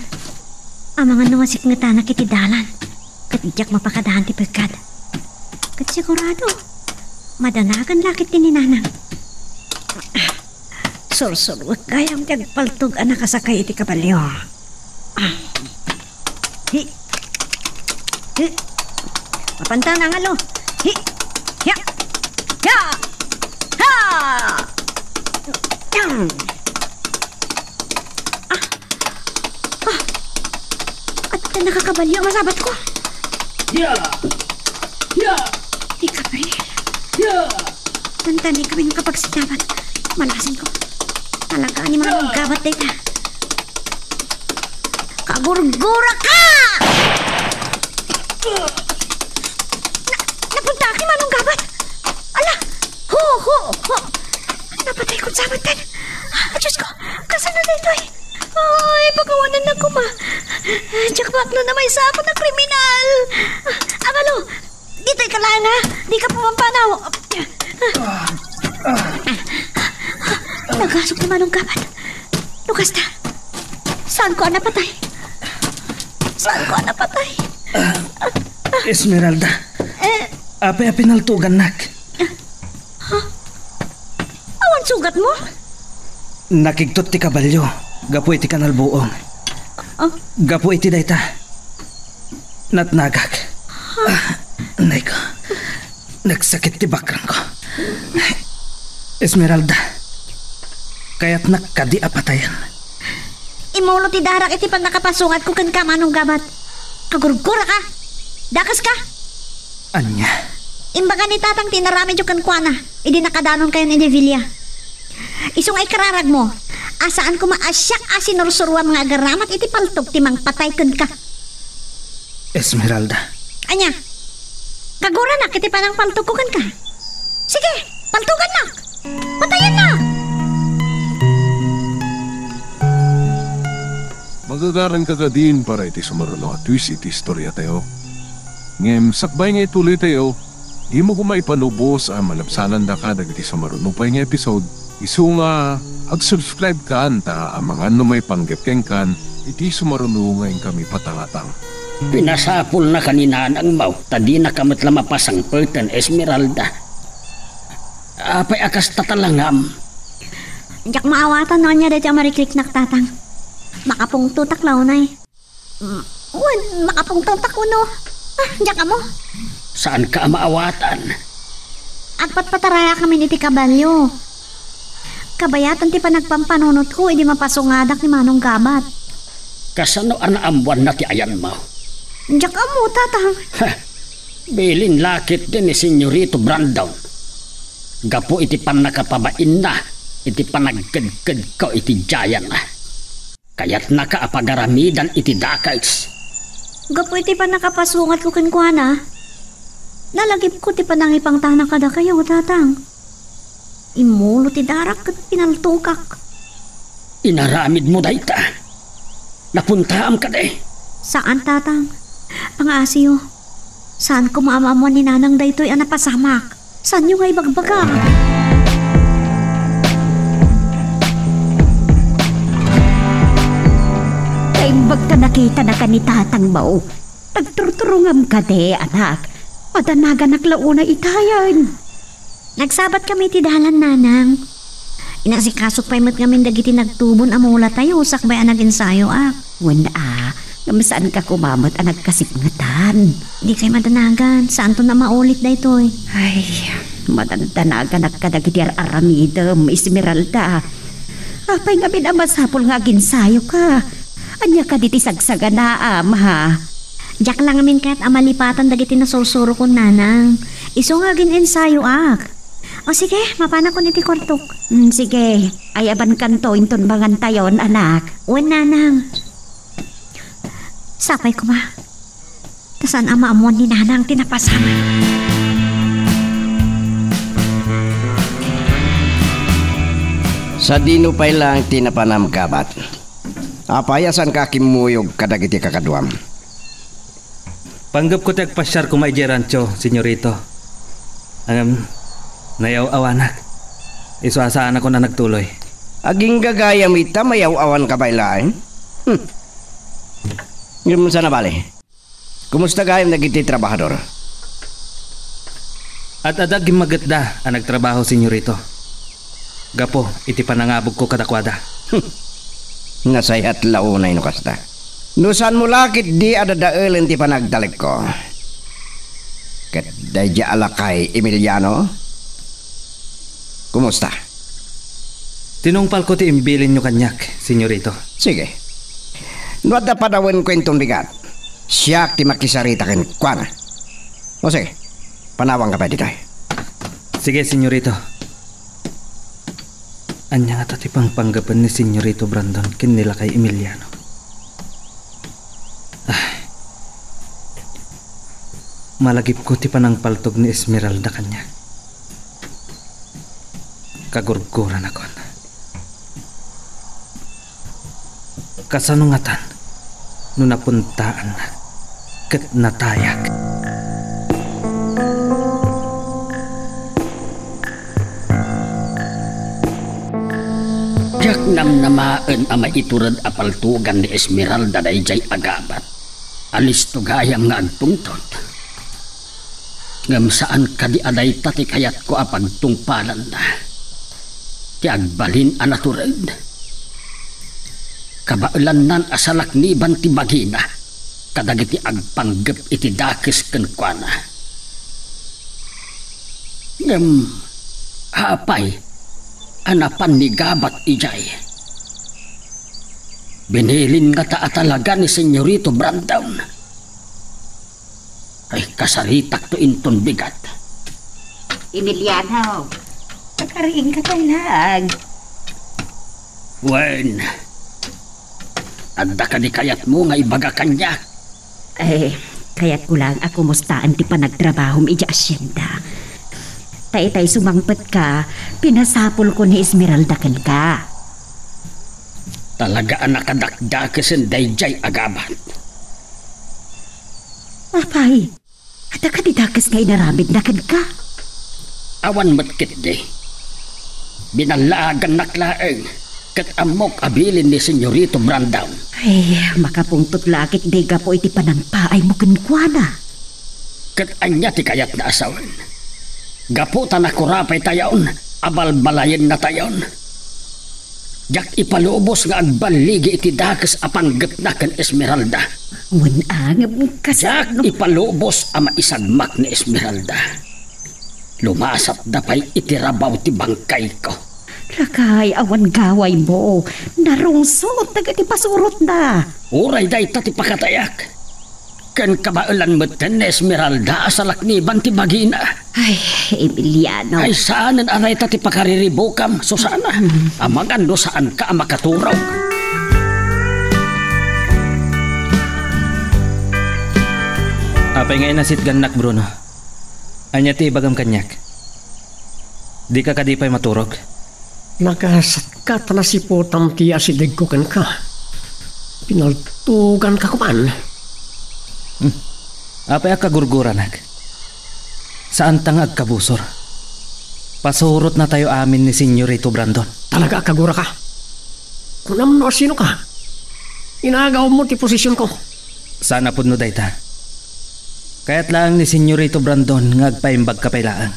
Amangan no masikngetanak iti dalan, ket diak mapakadaan ti peggad. Ket sigurado, madanagan la ket ti ni Nanang. Sursuruek gayam ti agpaltog a nakasakay iti kabalio. Ah. Hi. Hi. Mapanta na nga lo. Hi. Ya. Ya. Ha. Yang. Ah. Ah. At nakakabalyo ang masabat ko. Ya. Ya. Ikabil. Ya. Tantani kami ng kapagsidabat. Malasin ko. Talaga ni mga gabat dita. Kagurgura ka! Na, napunta ka, Manong Gabat? Ala! Ho, ho, ho! Napatay ko sa matan. Ah, Diyos ko! Kasano dito eh? Ay, pagawanan na kuma. Diyak baklo na may sako na kriminal. Ah, Angalo, dito ka lang ha. Di ka pumampanaw. Nagasok ni Manong Gabat. Lukas na. Saan ko ang napatay? Saan ko ang napatay? Esmeralda. Eh. Apay a pinaltugannak? Ha? Awan sugat mo? Nakigtot ti kabalyo gapu iti kanalbuong. Ah? Gapu iti dayta, natnagak. Ah, nay ko. Nagsakit ti bakrangko. Esmeralda, kayatnak kadi a patayen. Imulo ti darak iti pannakapasungatko kenka, Manong Gabat. Kagurgura ka! Dakes ka! Ania? Imbaga ni Tatang ti inaramidyo kenkuana idi nakadanonkayon idi Villa. Isu nga ikararagmo a saan koma a siak a sinursuroam nga agaramat iti paltog ti mangpatay kenka. Esmeralda. Ania? Kaguranak iti panangpaltogko kenka? Sige, paltogannak! Patayennak! Magagaranka kadin para iti sumaruno a twist iti istoriatayo. Ngem sakbay nga ituloytayo, dimo koma ipanubos a malabsanandaka dagiti sumaruno pay nga episode. Isu nga ag-subscribe kan ta amangan no maipanggep kenkan iti sumaruno nga inkami patangatang. Pinasapulnaka ni nanangmo ta dinaka met la mapasangpeten, Esmeralda. Apay a kasta talangam? Diak maawatan no ania daytoy a marikriknak, Tatang. Makapungtotak la unay. Mm, wen, makapungtotak kuno. Ah, diak ammo. Saanka a maawatan? Agpatpatarayakkami iti kabalyo. Kabayatan ti panagpampanunotko idi mapasungadak ni Manong Gabat. Kasano a naammoanna ti ayanmo? Diak ammo, Tatang. Ha! Bilin la ketdi ni Senyorito Brandon gapu iti pannakapabainna iti panagkedkedko iti dayana. Kayatnaka a pagaramidan iti dakes. Gapu iti pannakapasungatko kenkuana, nalagipko ti panangipangtana kadakayo, Tatang. Immulo ti darak ket pinaltogak. Inaramidmo dayta? Napuntaam kadi? Saan, Tatang. Pangaasiyo. Saan koma a maammoan ni Nanang daytoy a napasamak. Saanyo nga ibagbaga? Naimbag ta nakitanaka ni tatangmo. Nagturturongam kadi, anak. Madanaganak la unay itayen. Nagsabatkami iti dalan, Nanang. Inasikasok pay met ngamin dagiti nagtubon a mulatayo sakbay a nagensayoak. Wen a, ngem saanka koma met a nagkasipngetan? Dikay madanagan, saanton a maulit daytoy. Ay, madandanaganak kadagiti ar-aramidem, Esmeralda. Apay ngamin a masapul nga aginsayoka? Ania kadi ti sagsaganaam, ha? Diak la ngamin kayat a malipatan dagiti nasursurokon, Nanang. Isu nga agin-ensayoak. O sige, mapanakon iti kuartok. Mm, sige, ayabankanto inton mangantayon, anak. Wen, Nanang. Sapay koma. Ta saan a maammuan ni Nanang ti napasamak. Sadino pay laeng ti napanam, Gabat? Apay a saanka a kimmuyog kadagiti kakaduam? Panggepko ti agpasiar koma idiay rancho, Senyorito. Ngem, nayaw-awanak. Isu a saanakon a nagtuloy. Aginggagayam ita, mayaw-awanka pay laeng? Hmm. Ngem sana bale. Kumusta gayam dagiti trabahador? Ad-adda gimmagetda a nagtrabaho, Senyorito. Gapu iti panangabugko kadakuada. Nasayat la unay no kasta. No saanmo la ketdi a dadaelen ti panagtalekko, ket daydiay a lakay Emiliano, kumusta? Tinungpalko ti imbilinyo kaniak, senyorito. Sige. No adda panawenko inton bigat, siak ti makisarita kenkuana. O sige, panawanka pay ditoy. Sige, senyorito. Ania ngata ti pangpanggapen ni Senyorito Brandon ken ni Lakay Emiliano? Ah. Malagipko ti panangpaltog ni Esmeralda kaniak. Kagurguranakon. Kasano ngatan no napuntaannak ket natayak? Diak namnamaen a maitured a paltogan ni Esmeralda daydiay a gabat a listo gayam nga agtungtod. Ngem saan kadi a dayta ti kayatko a pagtungpalanna, ti agbalin a natured. Kabaelannan a salakniban ti bagina kadagiti agpanggep iti dakes kenkuana. Ngem apay a napan ni gabat idiay? Binilin ngata a talaga ni Senyorito Brandon. Ay, kasaritakto inton bigat. Emiliano, agariingka pay laeng. Wen, adda kadi kayatmo nga ibaga kaniak? Eh, kayatko laeng a kumustaan ti panagtrabahom idiay asyenda. Ta itay sumangpetka, pinasapulko ni Esmeralda kenka. Talaga a nakadakdakesen daydiay a gabat. Apay, adda kadi dakes nga inaramidna kenka? Awan met ketdi. Binallaagannak laeng ket ammok a bilin ni Senyorito Brandon. Ay, makapungtot la ketdi gapu iti panangpaaymo kenkuana. Ket ania ti kayatna a sawen? Gapu ta nakurapaytayon a balbalayennatayon. Diak ipalubos nga agballigi iti dakes a panggepna ken Esmeralda. Wen a, ngem kas- Diak ipalubos a maisagmak ni Esmeralda. Lumasatda pay iti rabaw ti bangkayko. Lakay, awan gawaymo. Narungsot dagiti pasurotna. Uray dayta ti pakatayak. Ken kabaelan metten ni Esmeralda a salakniban ti bagina. Ay, Emiliano. Ay, saanen a dayta ti pakariribukam, Susana. Amangan no saanka a makaturog. Apay nga inasitgannak, Bruno? Ania ti ibagam kaniak? Dika kadi pay maturog? Nagasatka ta nasiputam ti asidegko kenka. Pinaltuganka koman. Hmm. Apay a kagurguranak? Saanta nga agkabusor. Pasurotnatayo amin ni Senyorito Brandon. Talaga a kaguraka? Kunam no asinoka? Inagawmo ti posisionko. Saan a pudno dayta. Kayat laeng ni Senyorito Brandon nga agpaimbagka pay laeng.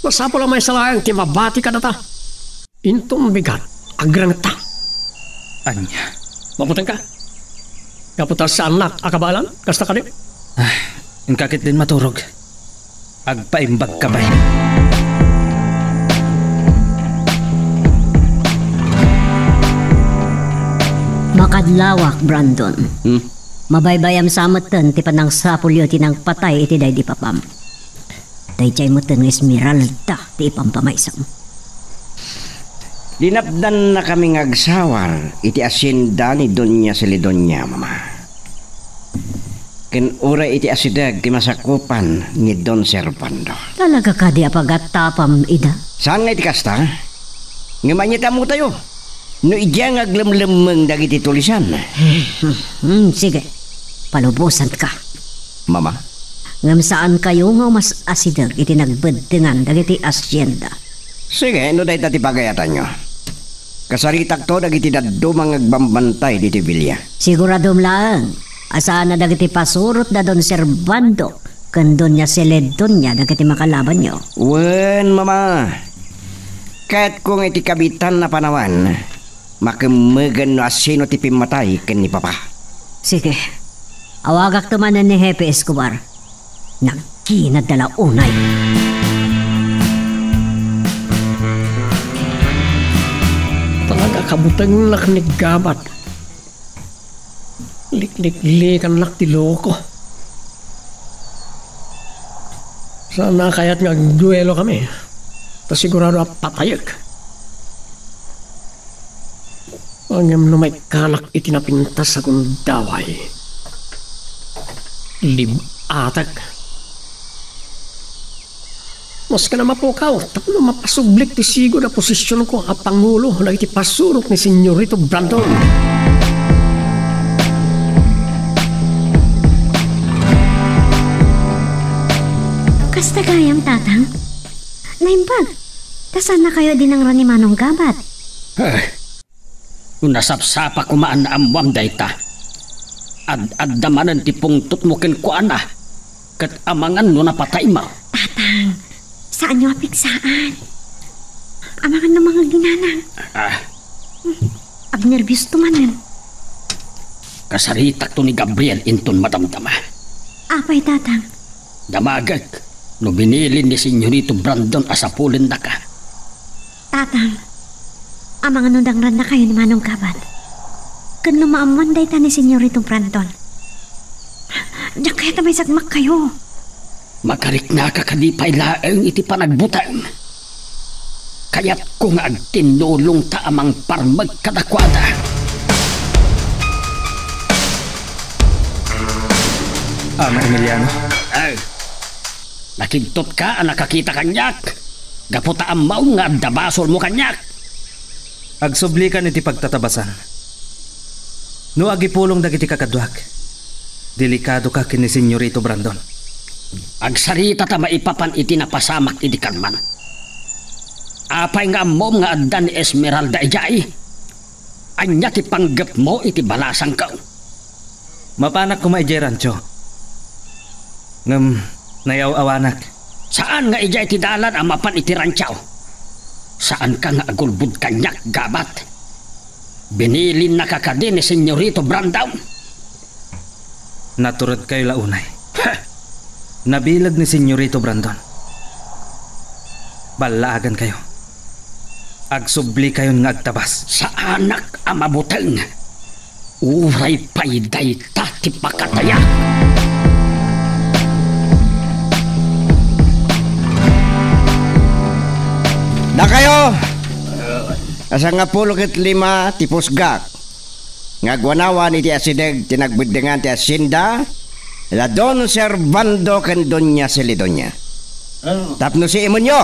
Masapul a maysa laeng ti mabati kadata. Inton bigat, agrangetta. Ania? Mabutengka? Gapu ta saannak a kabaelan? Kasta kadi? Ah, inka ketdin maturog. Agpaimbagka pay. Makadlawak, Brandon. Hmm? Mabaybayam sa metten ti panangsapulyo iti nangpatay iti daydi papam. Daydiay metten nga Esmeralda ti ipampamaysam. Linapdannakami nga agsawar iti asienda ni Doña Celedonia, Mama. Ken uray iti asideg ti masakupan ni Don Servando. Talaga kadi a pagattapam ida? Saan nga iti kasta? Ngem ania ti ammotayo? No idiay nga aglemlemmeng dagiti tulisan. Hmm, sige. Palubosanka. Mama? Ngem saankayo nga umas-asideg iti nagbeddengan dagiti asienda. Sige, no dayta ti pagayatanyo. Kasaritakto dagiti dadduma nga agbambantay ditoy bilia. Siguradom laeng a saan a dagiti pasurot da Don Servando ken Doña Celedonia dagiti makalabanyo. Wen, Mama. Kayatko nga iti kabitan a panawen, makemmegen no asino ti pimmatay ken ni Papa. Sige. Awagakto manen ni Hepe Escobar. Nagkinadala unay. Talaga, kabutengnak ni Gabat. Likliklikannak ti loko. Saan a kayat nga agduelo kami. Ta sigurado a patayek. Ngem no maikkanak iti napintas a gundaway, lib-atek. Maski na mapukaw, tapno mapasublik ti sigud a posisionko a pangulo dagiti pasurok ni Senyorito Brandon. Kasta gayam, Tatang? Naimbag. Ta saannakayo a dinangran ni Manong Gabat? Eh, no nasapsapa koma a naammoam dayta, ad-adda manen ti pungtotmo kenkuana, ket amangan no napataymo. Tatang, saanyo a pigsaan. Amangan no mangaginanang. Ah. Agnerbiosto manen. Kasaritakto ni Gabriel inton madamdama. Apay, Tatang? Damagek no binilin ni Senyorito Brandon a sapulennaka. Tatang, amangan no dangrannakayo ni Manong Gabat. Ken no maammoan dayta ni Senyorito Brandon, diak kayat a maisagmakkayo. Makariknaka kadi pay laeng iti panagbuteng. Kayatko nga agtinnulongta a mangparmek kadakuada. Ama Emiliano. Ay, nakidtotka a nakakita kaniak, gapu ta ammom nga adda basolmo kaniak. Agsublikan iti pagtatabasan. No agipulong dagiti kakaduak, delikadoka ken ni Senyorito Brandon. Agsarita ta maipapan iti napasamak idi kalman. Apay nga ammom nga adda ni Esmeralda idiay? Ania ti panggepmo iti balasangko? Mapanak koma idiay rancho. Ngem nayaw-awanak. Saan nga idiay ti dalan a mapan iti rancho? Saanka nga agulbod kaniak, Gabat? Binilinnaka kadi ni Senyorito Brandon? Naturedkayo la unay. Ha! Nabileg ni Senyorito Brandon. Ballaagankayo. Agsublikayon nga agtabas. Saanak a mabuteng. Uray pay dayta ti pakatayak. Dakayo, a sangapulo ket lima ti pusgak nga aguanawan iti asideg ti nagbeddengan ti hacienda da Don Servando ken Doña Celidonia. Tapno siimonyo,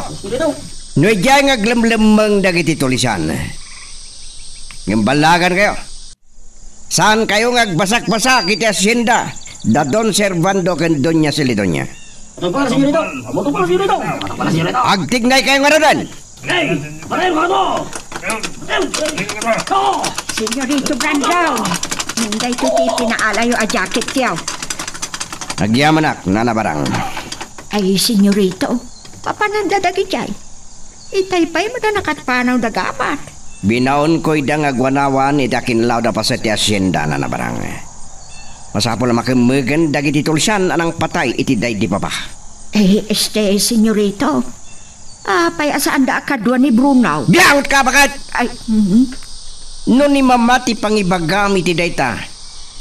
no idiay nga aglemlemmeng dagiti tulisan. Ngem ballagankayo. Saankayo nga agbasakbasak iti hacienda da Don Servando ken Doña Celidonia. Ano pa, senyorito? Ano pa, senyorito? Ano pa, senyorito? Agtignaykayo ngaruden. Hey! Pareho ka mo! Senyorito Brandon, daytoy ti pinaalayo a jacketyo. Agyamanak, Nana Barang. Ay, senyorito, papananda dagijay. Itay pay met a nakatpanaw da Gabat. Binaonko ida nga aguanawan iti akinlawda paset ti hacienda, Nana Barang. Masapul a makemmegen dagiti tulsian a nangpatay iti daydi baba. Eh, este, senyorito, apay a saanda a kadua ni Bruno? Biangotka, baket! Ay, mhm. No ni mama ti pangibagam iti dayta,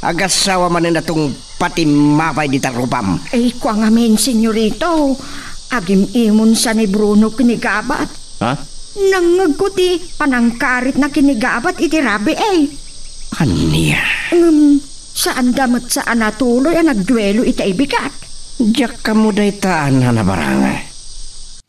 agassawa manen a tungpal ti mapay dita rupam. Ay, kua ngamin, senyorito, agim-imonsa ni Bruno ken ni Gabat. Ha? Nangngegko ti panangkaritna ken ni Gabat iti rabii. Ania? Ngem, saanda met sa a natuloy a nagduelo iti bigat. Diak ammo dayta, Nana Barang.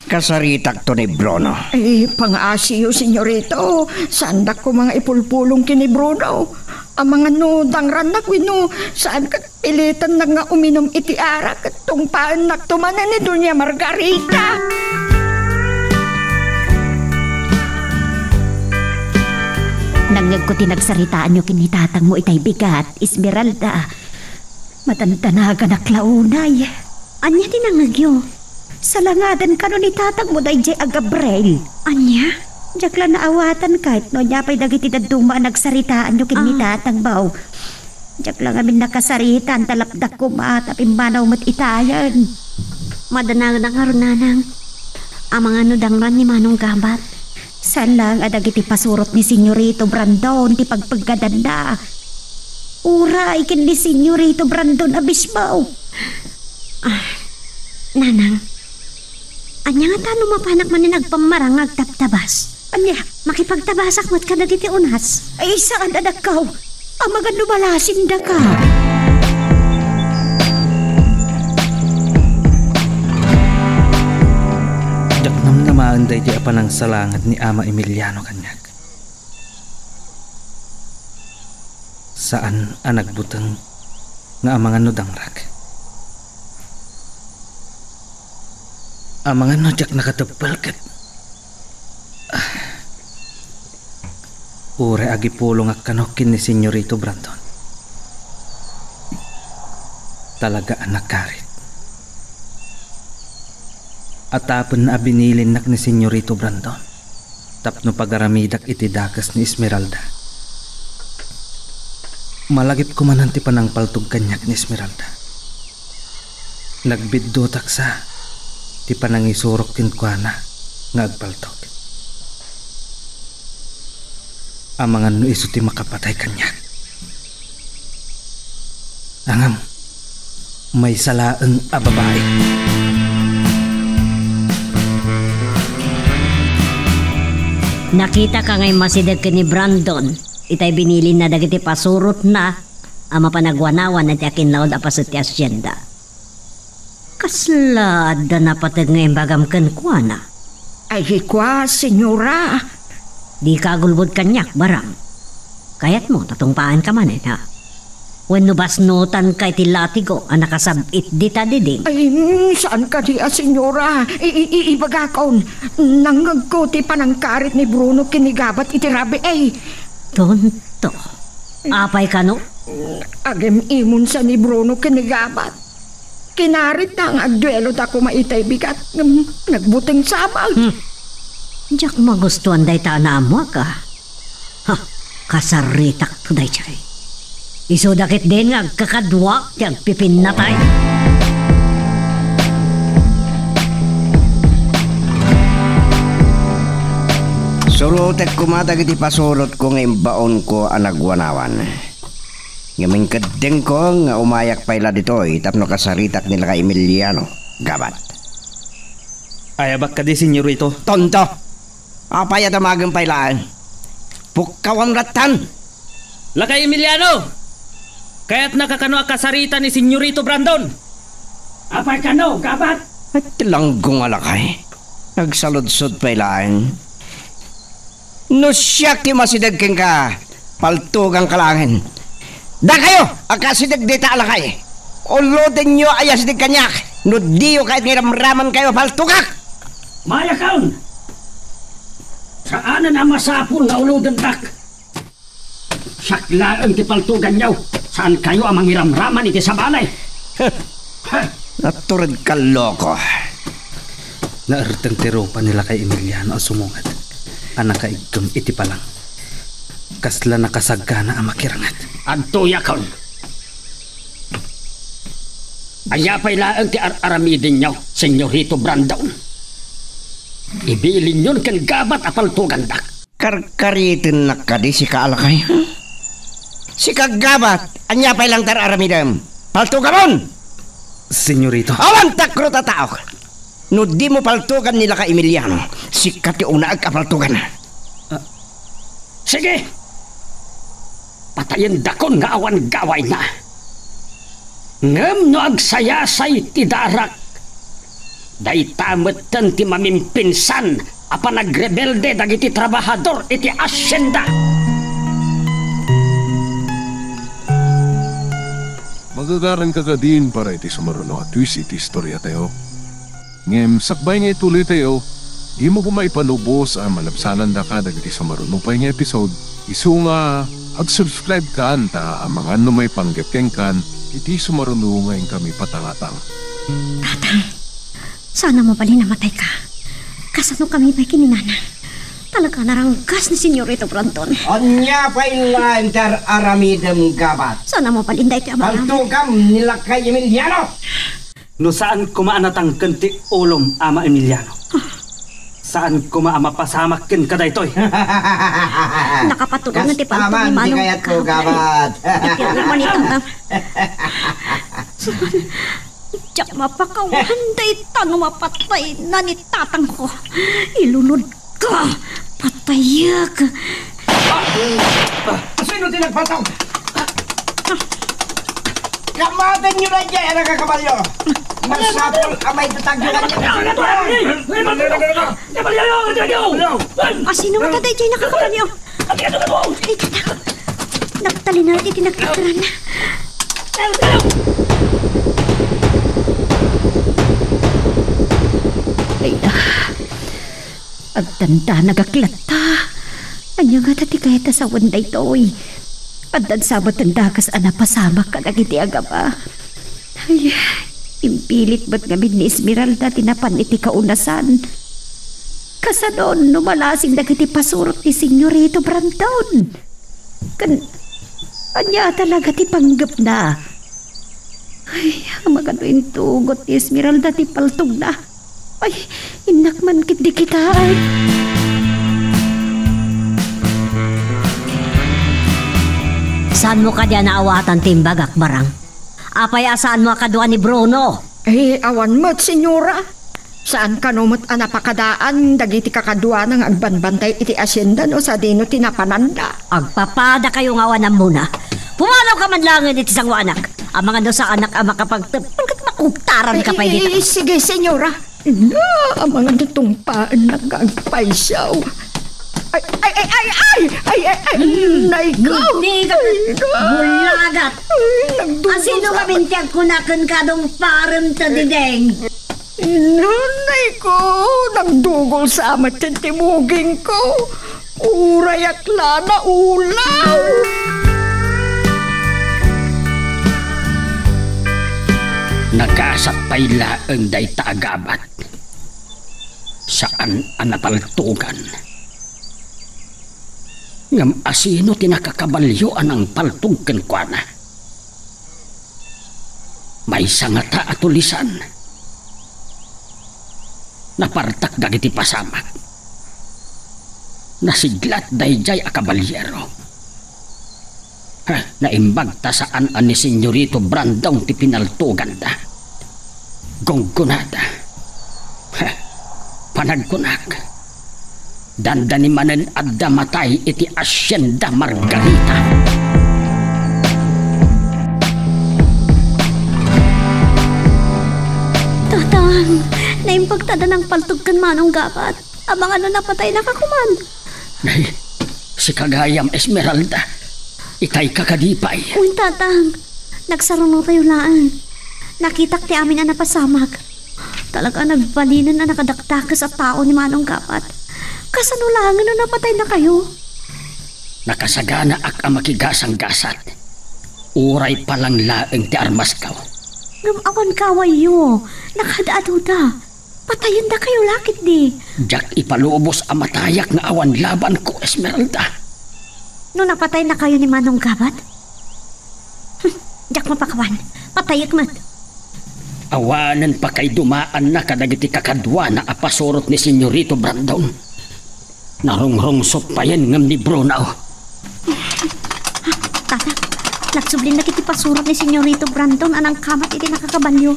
Kasaritakto ni Bruno. Eh, pangaasiyo, senyorito. Saandak koma nga ipulpulong ken ni Bruno. Amangan no dangrannak wenno saan ket pilitannak nga uminum iti arak ket tungpaennakto manen ni Doña Margarita. Nangngegko ti nagsaritaanyo ken ni tatangmo itay bigat, Esmeralda. Madandanaganak la unay. Ania ti nangngegyo? Salangadan kano ni tatangmo daydiay a Gabriel. Ania? Diak la naawatan ket no ania pay dagiti dadduma a nagsaritaanyo ken ni Ah. tatangmo. Diak la ngamin nakasaritan, ta lapdak koma ta pimmanaw met itayen. Madanaedak ngarud, nanang. Amangan no dangran ni Manong Gabat. Saan laeng a dagiti pasurot ni Senyorito Brandon ti pagpeggadanna. Uray ken ni Senyorito Brandon a mismo. Ah, nanang, ania ngata no mapanak manen agpammarang nga agtabtabas? Ania? Makipagtabasak met kadagiti unas. Ay, saan a dakkaw? Amangan no malasindaka. Diak namnamaen daytoy a panangsalangit ni Ama Emiliano kaniak. Saan a nagbuteng nga amangan no dangrak. Amangan no diak nakateppel ket, ah, uray agipulongak kano ken ni Senyorito Brandon. Talaga a nakarit. Atapen a binilinnak ni Senyorito Brandon tapno pagaramidak iti dakes ni Esmeralda. Malagipko manen ti panangpaltog kaniak ni Esmeralda. Nagbiddutak sa ti panangisurok kenkuana nga agpaltog. Amangan no isu ti makapatay kaniak. Ngem, maysa laeng a babai. Nakitaka nga immasideg ken ni Brandon itay binilinna dagiti pasurotna a mapan agwanawan iti akinnaud a paset ti asienda. Kasla adda napateg nga imbagam kenkuana? Ay, kua, senyora. Dika agulbod kaniak, Barang. Kayatmo ta tungpaanka manen, ha? Wenno basnotanka iti latigo a nakasab-it dita diding? Ay, mm, saan kadi a, senyora. I-, i-, i-, ibagakon, nangngegko ti panangkarit ni Bruno ken ni Gabat iti rabii. Tonto. Apay kano? Agim-imonsa ni Bruno ken ni Gabat. Kinaritna nga agduelota koma itay bigat, ngem nagbuteng sa amin. Hmm. Diak magustuan dayta a naammoak, a. Ha, kasaritakto daytoy. Isuda ketdin nga agkakaduak ti agpipinnatay. Surotek koma dagiti pasurotko nga imbaonko a nagwanawan. Ngem inkeddengko nga umayak pay la ditoy tapno kasaritak ni Lakay Emiliano, Gabat. Ayabak kadi, senyorito? Tonto! Apay a dumagem pay laeng? Pukkawam lattan! Lakay Emiliano! Kayatnaka kano a kasarita ni Senyorito Brandon? Apay kano, Gabat? Ay, ti langgo nga lakay. Nagsaludsod pay laeng. No siak ti masideg kenka, paltuganka laengen. Dakayo a kasideg dayta a lakay. Ulodenyo a yasideg kaniak no diyo kayat nga iramramankayo a paltugak. Mayakon! Saanen a masapul nga ulodendak. Siak laeng ti paltuganyo. Saankayo a mangiramraman iti sabali. Natured ka, loko. Naerteng ti rupa ni Lakay Emiliano a sumunget a nakaiggem iti palang. Kasla nakasagana a makiranget. Adtoyakon. Ania pay laeng ti ar-aramidenyo, Senyorito Brandon? Ibilinyon ken Gabat a paltugandak. Karkaritennak kadi sika a lakay, ha? Sika, Gabat, ania pay laeng ti ar-aramidem? Paltugamon! Senyorito. Awan ta krutataok! No dimo paltugan ni Lakay Emiliano, sika ti unaek a paltugan. Ah. Sige! Patayendakon nga awan gawayna. Ngem no agsayasay ti darak, dayta metten ti mamimpinsan a panagrebelde dagiti trabahador iti asienda. Magagaranka kadin para iti sumaruno a twist iti istoriatayo. Ngem sakbay nga ituloytayo, dimo koma ipalubos a malabsanandaka dagiti sumaruno pay nga episode, isu nga ag-subscribe kan ta amangan no maipanggep kenkan iti sumaruno nga inkami patangatang. Tatang, saan a mabalin a matayka. Kasano kami pay ken ni Nanang? Talaga, naranggas ni Senyorito Brandon. Ania pay laeng ti ar-aramidem, Gabat? Saan a mabalin daytoy a barang? Paltogam ni Lakay Emiliano! No saan koma a natangken ti ulom, Ama Emiliano, saan koma a mapasamak ken kadaytoy. Nakapatulongan ti paltog ni Manong Gabat. Kasta man ti kayatko, Gabat. Iti urman ito nga. Diak mapakawan dayta no mapatayna ni tatangko. Ilunodko. Patayek. Sino ti nagpatog? Kamatenyo daydiay a nakakabalio. Masapul a maitatagyo kaniak. Asino ngata daydiay nakakabalio? Ay, tatak. Nagtalinaed iti nagkakaran. Ay, ah. Agdanda nagaklatta. Ania ngata ti kayat a sawen daytoy? Addan sa met ti dakes a napasamak kadagiti agaba. Ay, impilit met ngamin ni Esmeralda ti napan iti kaunasan. Kasanon no malasing dagiti pasurot ni Senyorito Brandon? Ken ania talaga ti panggepna? Ay, amangan no intugot ni Esmeralda ti paltogna. Ay, innak man ketdi kita, ay. Saanmo kadi a naawatan ti imbagak, Barang? Apay a saanmo a kadua ni Bruno? Ay, awan met, senyora. Saan kano met a napakadaan dagiti kakaduana nga agbanbantay iti asienda no sadino ti napananda. Agpapadakayo nga awan ammona. Pumanawka man laengen iti sangoanak. Amangan no saanak a makapagtebteb ket makubtaranka pay dita. Eh, eh, sige, senyora. Na, amangan no tungpaennak nga agpayso. Ay, ay, ay, ay, ay, ay, ay, ay, Hmm. Nay ko. Gudnigat. Ay, ko. Bulagat. Ay, nagdusa. Asino nga bintiyag ko na ken kadong parem ta dideng? Inanay ko, nagdugol sa amat ti muging ko. Uray akla na ulaw. Nagasat pay laeng dayta a Gabat. Saan a napaltogan. Ngem asino ti nakakabalio a nangpaltog kenkuana? Maysa ngata a tulisan. Napartak dagiti pasamak. Nasiglat daydiay a kabalyero. Ha, naimbag ta saan a ni Senyorito Brandon ti pinaltoganda. Gunggonada. Ha, panagkunak. Dandani manen adda matay iti Hacienda Margarita. Tatang, naimbag ta adda nangpaltog ken Manong Gabat. Amangan no napataynaka koman. Nay, sika gayam, Esmeralda. Itayka kadi pay? Wen, Tatang. Nagsarunotayo laeng. Nakitak ti amin a napasamak. Talaga a nagbalinen a nakadakdakes a tao ni Manong Gabat. Kasano laengen no napataynakayo? Nakasaganaak a makigasanggasat. Uray palang laeng ti armasko. Ngem awan kawayyo. Nakaad-aduda. Patayendakayo la ketdi. Diak ipalubos a matayak nga awan labanko, Esmeralda. No napataynakayo ni Manong Gabat? Hmm, diak mapakawan. Patayek met. Awanen pakaidumaanna kadagiti kakaduana a pasurot ni Senyorito Brandon. Narungrungsot payen ngem ni Bruno. Tata, nagsublinnak iti pasurot ni Senyorito Brandon a nangkamat iti nakakabalio.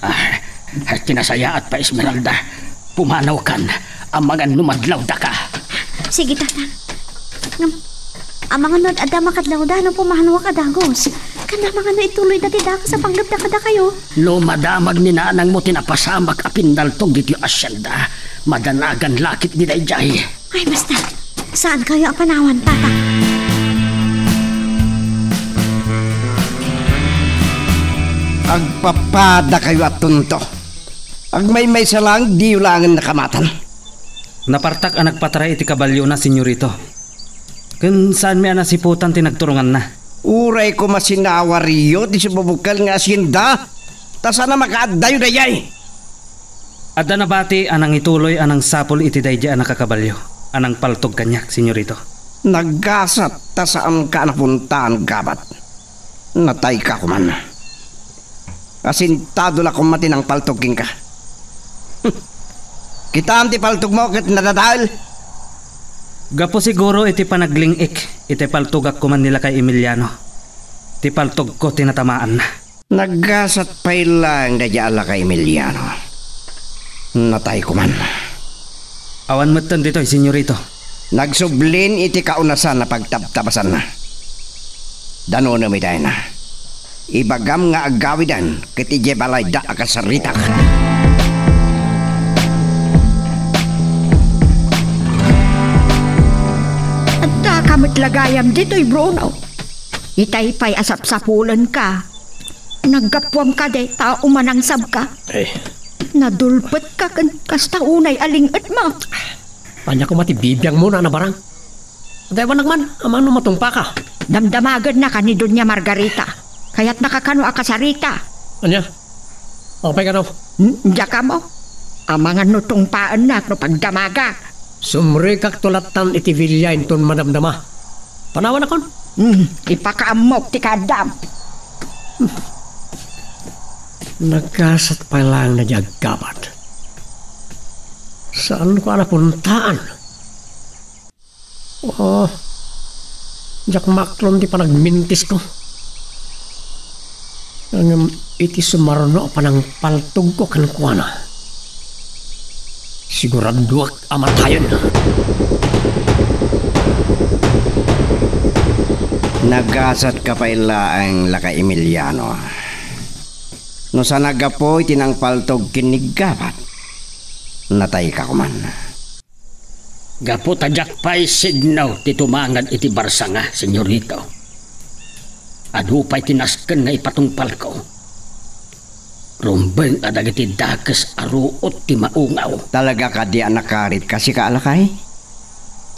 Ah, tinasayaat pa, Esmeralda. Pumanawkan, amangan no madlawdaka. Sige, Tata. Ngem, amangan no adda makadlawda no pumanawak a dagus. Ken amangan no ituloyda ti dakes a panggepda kadakayo. No madamag ni nanangmo ti napasamak a pinnaltog ditoy hacienda, madanagan la ketdi daydiay. Ay, basta. Saankayo a panawan, Tata. Agpapadakayo a tonto. Agmaymaysa laeng, diyo laengen nakamatan. Napartak a nagpataray iti kabaliona, Senyorito. Ken saanmi a nasiputan ti nagturonganna. Uray koma sinawaryo ti sumubukkel nga hacienda, ta saan a makaaddayo daydiay. Adda nabati a nangituloy a nangsapul iti daydiay a nakakabalio. a nangpaltog kaniak, senyorito. Nagasat ta saanka a napuntaan, Gabat. Natayka koman. Asintado la koma ti nangpaltog kenka. Kitam ti paltogmo ket nadadael. Gapu siguro iti panagling-ik iti paltogak koman ni Lakay Emiliano, ti paltogko ti natamaanna. Nagasat pay laeng daydi a Lakay Emiliano. Natay koman. Awan metten ditoy, senyorito. Nagsublin iti kaunasan a pagtabtabasanna. Danonem idayna. Ibagam nga agawiden ket idiay balayda a kasaritak. Addaka met la gayam ditoy, Bruno. Itay pay a sapsapulenka. Naggapuam kadi ta umanangsabka. Eh. Nadulpetka ken kasta unay a ling-etmo. Ania koma ti bibiangmo, Nana Barang? Adaywannak man, amangan no matungpaka. Damdamagennaka ni Doña Margarita. Kayatnaka kano a kasarita. Ania? Apay kano? N-, diak ammo. Amangan no tungpaennak no pagdamagak. Sumrekakto lattan iti bilia inton madamdama. Panawannakon? Hmm, ipakaammok ti kaaddam. Nagasat pay laeng daydi a Gabat. Saanko a napuntaan? Oh, diak maaklon ti panagmintisko. Ngem iti sumarno a panangpaltogko kenkuana, siguradoak a matayen. Nagasatka pay laeng, Lakay Emiliano. No saan a gapu iti nangpaltog ken ni Gabat, natayka koman. Gapu ta diak pay signo ti tumangad iti barsanga, senyorito. Adu pay ti nasken nga ipatungpalko. Rumbeng a dagiti dakes a ruot ti maungaw. Talaga kadi a nakaritka sika a lakay?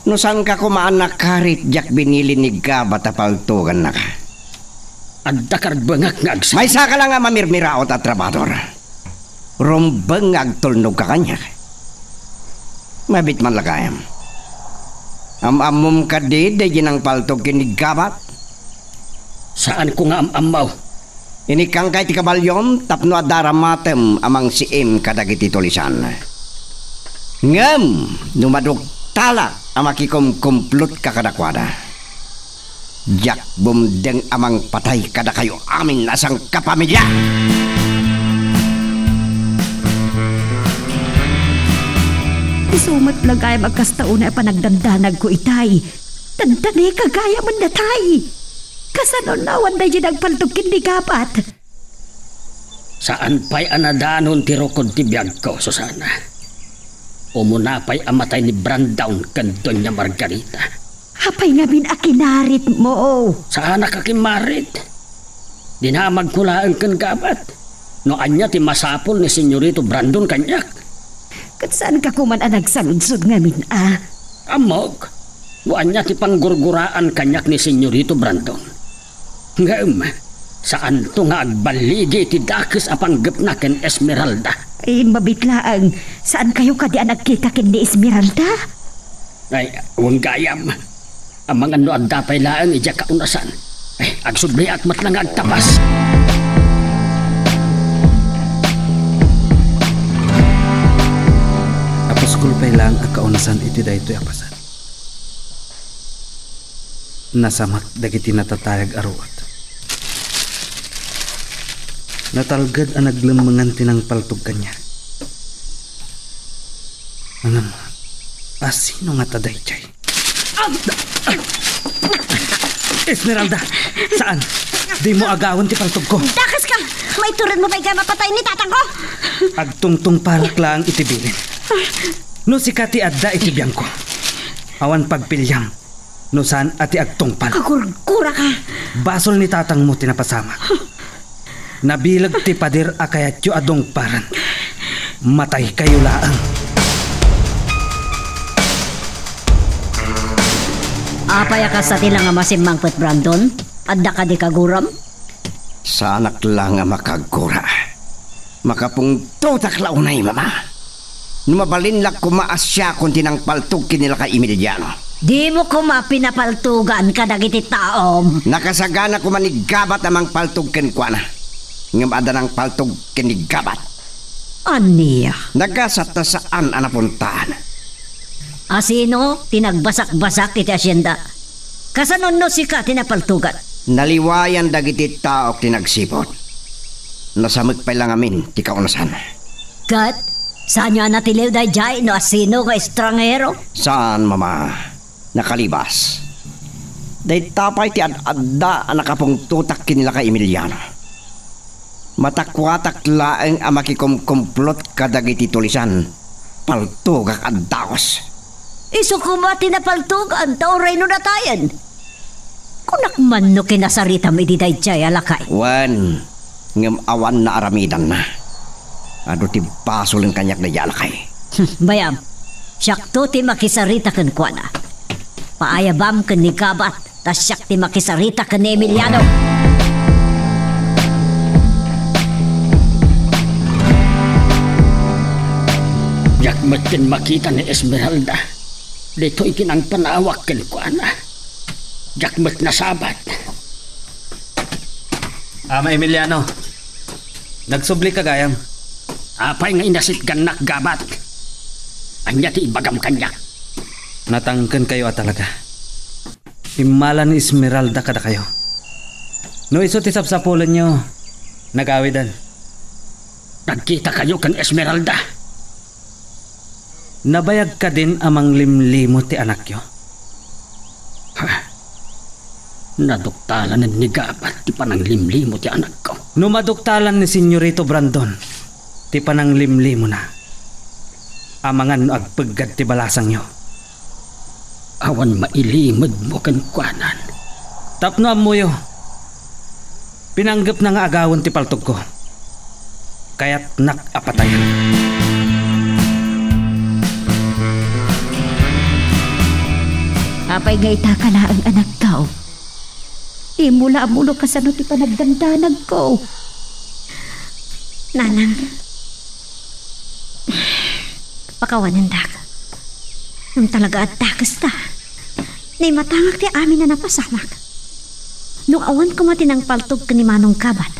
No saanka koma a nakarit, diak binili ni Gabat a paltogannaka. Adda karbengak nga agsa- Maysaka la nga mamirmiraot a trabador. Rumbeng nga agtulnogka kaniak. Mabit man la gayam. Am-ammom kadi daydi nangpaltog ken ni Gabat? Saanko nga am-ammo. Inikkangka iti kabaliom tapno adda aramatem a mangsiim kadagiti tulisan. Ngem no maduktalak a makikumkumplotka kadakuada, diak bumdeng a mangpatay kadakayo amin a sangkapamilya. Isu met la gayam a kasta unay a panagdandanagko itay. Dandaneka gayam a natay. Kasano no awan daydi nangpaltog ken ni Gabat? Saan pay a nadanon ti rukod ti biagko, Susana. Umuna pay a matay ni Brandon ken Doña Margarita. Apay ngamin a kinaritmo? Saanak a kimmarit. Dinamagko laeng ken Gabat. No ania ti masapul ni Senyorito Brandon kaniak. Ket saanka koman a nagsaludsod ngamin a? Ammok, no ania ti panggurguraan kaniak ni Senyorito Brandon. Ngem, saanto nga agballigi iti dakes a panggepna ken Esmeralda. Ay, mabit laeng, saankayo kadi a nagkita ken ni Esmeralda? Ay, wen gayam. Amangan no adda pay laeng idiay kaunasan. Eh, agsubliak met la nga agtapas. Apuskol pay laeng a kaunasan iti daytoy a paset. Nasamak dagiti natatayag a ruot. Natalged a naglemmengan ti nangpaltog kaniak. Ngem, asino ngata daydiay? Esmeralda, saan? Dimo agawen ti paltogko. Dakeska! Maituredmo pay nga mapatay ni tatangko! Agtungtungpalak laeng iti bilin. No sika ti adda iti biangko, awan pagpiliam no saan a ti agtungpal. Agurguraka! Basol ni tatangmo ti napasamak. Nabileg ti pader a kayatyo a dungparen. Mataykayo laeng. Apay a kasta ti la nga masimmangpet, Brandon? Adda kadi kaguram? Saanak la nga makagura. Makapungtotak la unay, Mama. No mabalinlak koma a siakon ti nangpaltog ken ni lakay Emiliano. Dimo koma pinapaltogan kadagiti taom. Nakasagana koma ni Gabat a mangpaltog kenkuana. Ngem adda nangpaltog ken ni Gabat. Ania? Nagasat ta saan a napuntaan. Asino ti nagbasakbasak iti asienda? Kasano no sika ti napaltogan? Naliwayan dagiti taok ti nagsipud. Nasamek pay la ngamin ti kaunasan. Ket, saanyo a natiliw daydiay no asino nga estranghero? Saan, Mama. Nakalibas. Dayta pay ti ad-adda a nakapungtotak ken ni lakay Emiliano. Matakuatak laeng a makikumkumplot kadagiti tulisan, paltogak a dagus. Isu koma ti napaltogan ta uray no natayen. Kunak man no kinasaritam iti daydiay a lakay. Wen, ngem awan naaramidanna. Adu ti basolen kaniak daydiay a lakay. Hmm, bayam, siakto ti makisarita kenkuana. Paayabam ken ni Gabat. Ta siak ti makisarita ken ni Emiliano. Diak met ken makita ni Esmeralda. Ditoy ti nangpanawak kenkuana. Diak met nasabat. Ama Emiliano, nagsublika gayam. Apay nga inasitgannak, Gabat? Ania ti ibagam kaniak? Natangkenkayo a talaga. Immala ni Esmeralda kadakayo. No isu ti sapsapulenyo, nagawiden. Nagkitakayo ken Esmeralda? Nabayag kadin a manglimlimon ti anakyo? Ha? Naduktalan ni Gabat ti pananglimlimo ti anakko. No maduktalan ni Senyorito Brandon ti pananglimlimona, amangan no agpeggad ti balasangyo. Awan mailimedmo kenkuanan. Tapno ammoyo, pinanggepna nga agawen ti paltogko. Kayatnak a patayen. Apay nga ita ka laeng, anakko? Dimo la ammo no kasano ti panagdandanagko. Nanang, pakawanendak. Ngem talaga adda kasta. Naimatangak ti amin a napasamak. No awan koma ti nangpaltog ken ni Manong Gabat,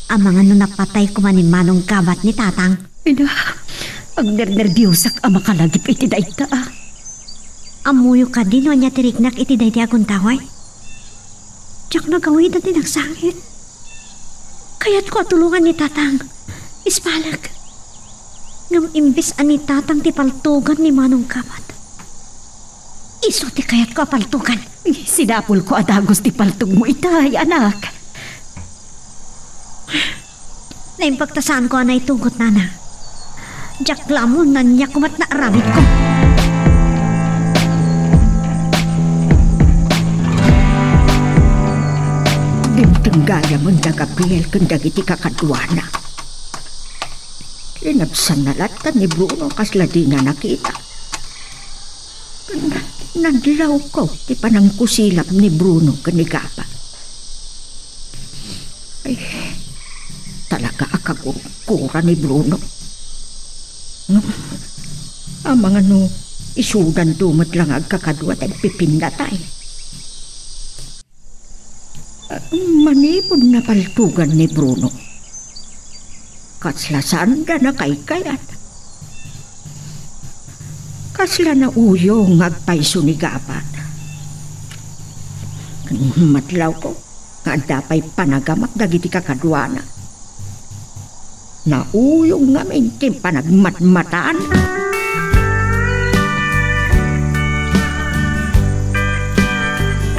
amangan no napatay koma ni Manong Gabat ni Tatang. Ina, agnernerbiosak a makalagip iti dayta, a. Ammoyo kadi no ania ti riknak iti daydi a gundaway? Diak nagawidan ti nagsangit. Kayatko a tulongan ni Tatang. Ispalek. Ngem imbes a ni Tatang ti paltogan ni Manong Gabat, isu ti kayatko a paltogan. Sinapulko a dagus ti paltogmo itay, anak. Naimbag ta saanko a naitugot, Nana. Diak la ammo no ania koma ti naaramidko. Dimteng gayam da Gabriel ken dagiti kakaduana. Linabsanna latta ni Bruno kasla dina nakita. Nadlawko ti panangkusilap ni Bruno ken ni Gabat. Ay, talaga a kagurgura ni Bruno. Ngem, amangan no isudanto met la nga agkakadua ta agpipinnatay. Manipud napaltogan ni Bruno, kasla saanda nakaykayat. Kasla nauyong nga agpayso ni Gabat. Matlawko nga adda pay panagamak dagiti kakaduana. Nauyong ngamin ti panagmatmatan.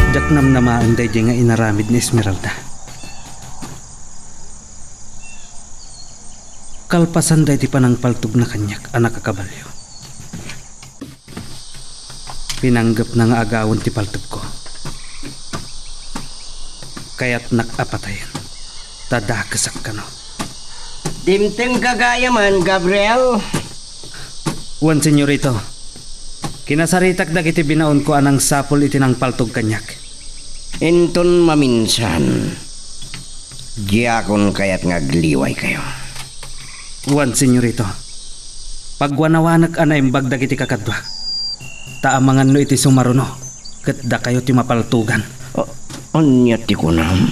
Diak namnamaen daydiay nga inaramid ni Esmeralda. Kalpasan daydi panangpaltogna kaniak a nakakabalio. Pinanggepna nga agawen ti paltogko. Kayatnak a patayen, ta dakesak kano. Dimteng gagayamen, Gabriel. Wen, senyorito. Kinasaritak dagiti binaonko a nangsapul iti nangpaltog kaniak. Inton maminsan, diakon kayat nga agliwaykayo. Wen, senyorito. Pagwanawanek a naimbag dagiti kakaduak. Ta amanganno iti sumaruno, ket dakayo ti mapaltugan. A-, ania ti kunam?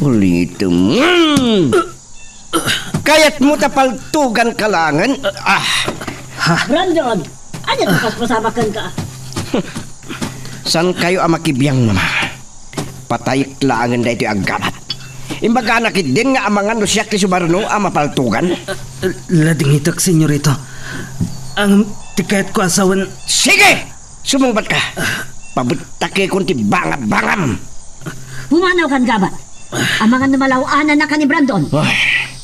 Ulitem. Mm! Kayatmo ta paltuganka laengen? Ah! Ha? Brandon, ania ti paspasamak kenka? Saankayo a makibiang, Mama. Patayek laengen daytoy a gabat. Imbagana ketdin nga amangan no siak ti sumaruno a mapaltugan. Ladingitek, Senyorito. Ngem ti kayatko a sawen— Sige! Sumungbatka! Pabettakekon ti bangabangam! Pumanawkan, gabat. Amangan no malaw-anannaka ni Brandon. Ay.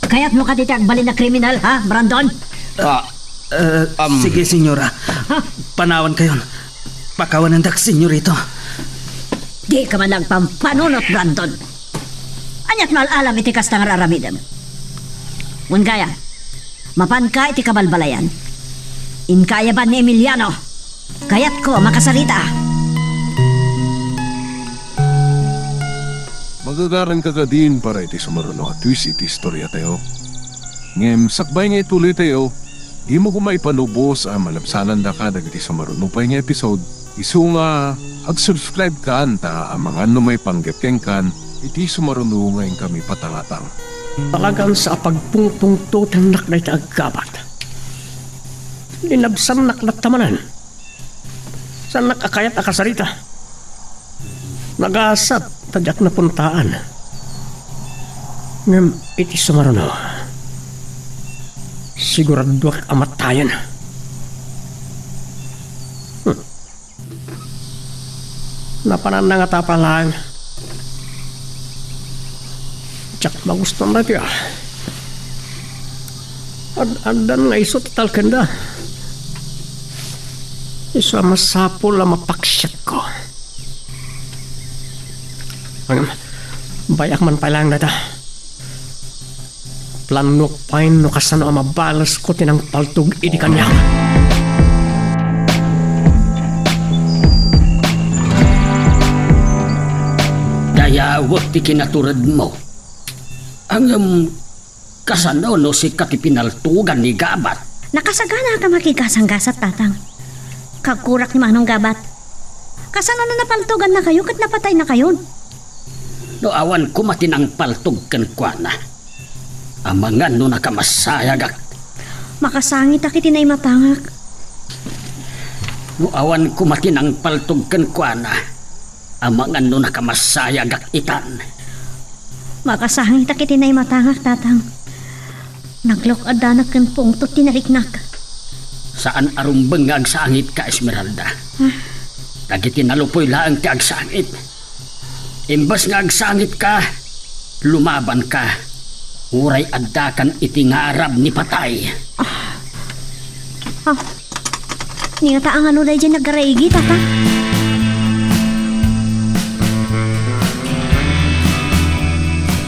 Kayatmo kadi ti agbalin a kriminal, ha, Brandon? Ah, Eh, um, sige, Senyora. Ha? Panawankayon. Pakawanendak, Senyorito. Dika man agpampanunot, Brandon. Aniat mal-alam iti kasta nga aramidem? Ngem gayam, mapanka iti kabalbalayan. Inka ayaban ni Emiliano. Kayatko a makasarita. Magagaranka kadin para iti sumaruno a twist iti istoriatayo. Ngem sakbay nga ituloytayo, dimo koma ipalubos a malabsanandaka dagiti sumaruno pay nga episode, isu nga ag-subscribe kan ta amangan no maipanggep kenkan iti sumaruno nga inkami patangatang. Talagan sa a pagpungpungtotennak dayta a gabat. Linabsannak latta manen. Saannak a kayat a kasarita. Nagasat ta diak napuntaan. Ngem iti sumaruno, siguraduak a matayen. Hmm. Napananna nga tapa laeng. Diak magustuan daytoy, a. Ad-addan nga isu ti talkenda. Isu a masapul a mapaksiatko. Ngem, bay-ak man pay laeng dayta. Planuak pay no kasano a mabalesko ti nangpaltog idi kaniak. Dayawek ti kinaturedmo. Ngem, kasano no sika ti pinaltogan ni gabat? Nakasaganaak a makiggasanggasat, tatang. Kagkurak ni Manong Gabat. Kasano no napaltogannakayo ket napataynakayon? No awan koma ti nangpaltog kenkuana, amangan no nakamasayagak. Makasangitak iti naimatangak. No awan koma ti nangpaltog kenkuana, amangan no nakamasayagak itan. Makasangitak iti naimatangak, tatang. Naglok-addanak ken pungtot ti nariknak. Saan a rumbeng nga agsangitka, Esmeralda. Ah. Dagiti nalupoy laeng ti agsangit. Imbes nga agsangitka, lumabanka. Uray addakan iti ngarab ni patay. Ah. Ah. Ni ngata angano daydiay naggaraygi, tata?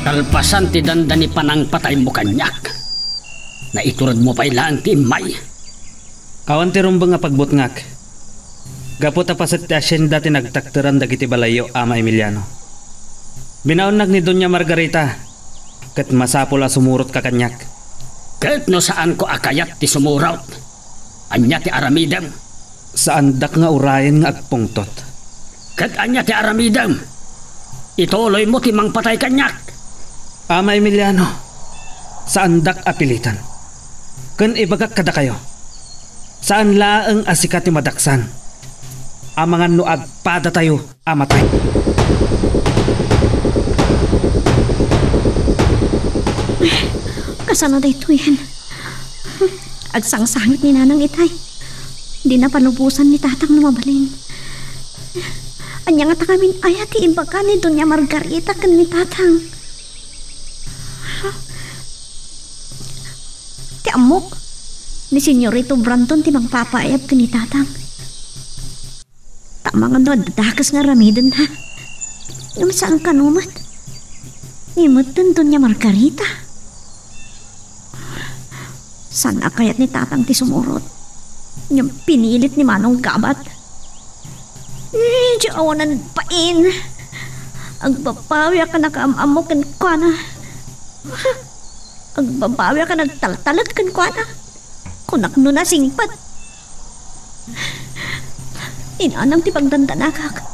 Kalpasan ti dandani panangpataymo kaniak, naituredmo pay laeng ti immay. Awan ti rumbeng a pagbutngak. Gapu ta paset ti asienda ti nagtakteran dagiti balayyo, Ama Emiliano. Binaonnak ni Doña Margarita, ket masapul a sumurotka kaniak. Ket no saanko a kayat ti sumurot, ania ti aramidem? Saandak nga urayen nga agpungtot. Ket ania ti aramidem? Ituloymo ti mangpatay kaniak. Ama Emiliano, saandak a piliten. Ken ibagak kadakayo, saan laeng a sika ti madaksan. Amangan no agpadatayo a matay. Kasano daytoyen? Agsangsangit ni Nanang Itay. Dina palubosan ni Tatang no mabalin. Ania ngata ngamin aya ti ibaga ni Doña Margarita ken ni Tatang? Ti ammok, ni Senyorito Brandon ti mangpapaayab ken ni Tatang. Ta amangan no adda dakes nga aramiden, ha? Ngem saan kano met? Ni metten Doña Margarita. Saan a kayat ni Tatang ti sumurot? Ngem pinilit ni Manong Gabat. Eh, di awanan bain. Agbabawiak a nakaam-ammo kenkuana. Agbabawiak a nagtaltalek kenkuana. Kunak no nasingpet. Ni nanang ti pagdandanagak.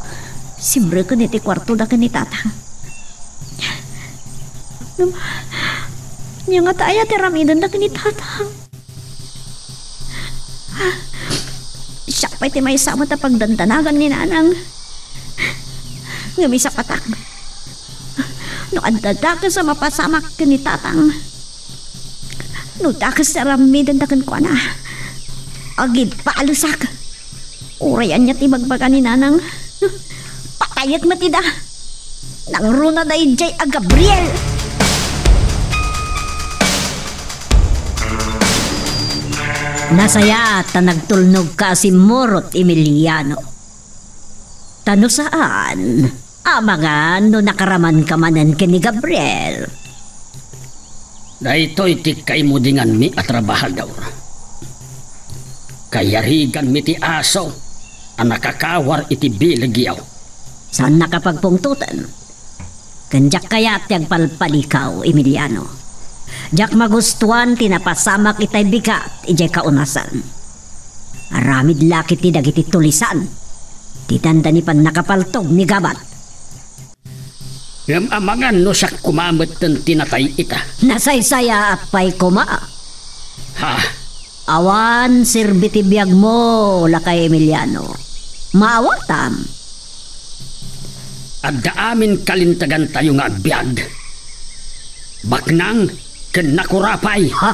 Simreken iti kuartoda ken ni tatang. Ngem, ania ngata aya ti aramidenda ken ni tatang? Siak pay ti maysa met a pagdandanagan ni nanang. Ngem isapatak, no adda dakes a mapasamak ken ni tatang, no dakes ti aramidenda kenkuana, agibalesak. Uray ania ti ibagbaga ni nanang, patayek met ida. Nangruna daydiay a Gabriel! Nasayaat ta nagtulnogka a simmurot, Emiliano. Ta no saan, amangan no nakaramanka manen ken ni Gabriel. Daytoy ti kaimudinganmi a trabahador. Kayariganmi ti aso a nakakawar iti bilegyo. Saannaka a pagpungtoten. Ken diak kayat ti agpalpalikaw, Emiliano. Diak magustuan ti napasamak itay bigat idiay kaunasan. Aramid la ketdi dagiti tulisan ti dandani pannakapaltog ni Gabat. Ngem amangan no siak koma metten ti natay ita. Nasaysayaat pay koma. Ha? Awan serbi ti biagmo, Lakay Emiliano. Maawatam. Adda amin kalintegantayo nga agbiag. Baknang ken nakurapay. Ha?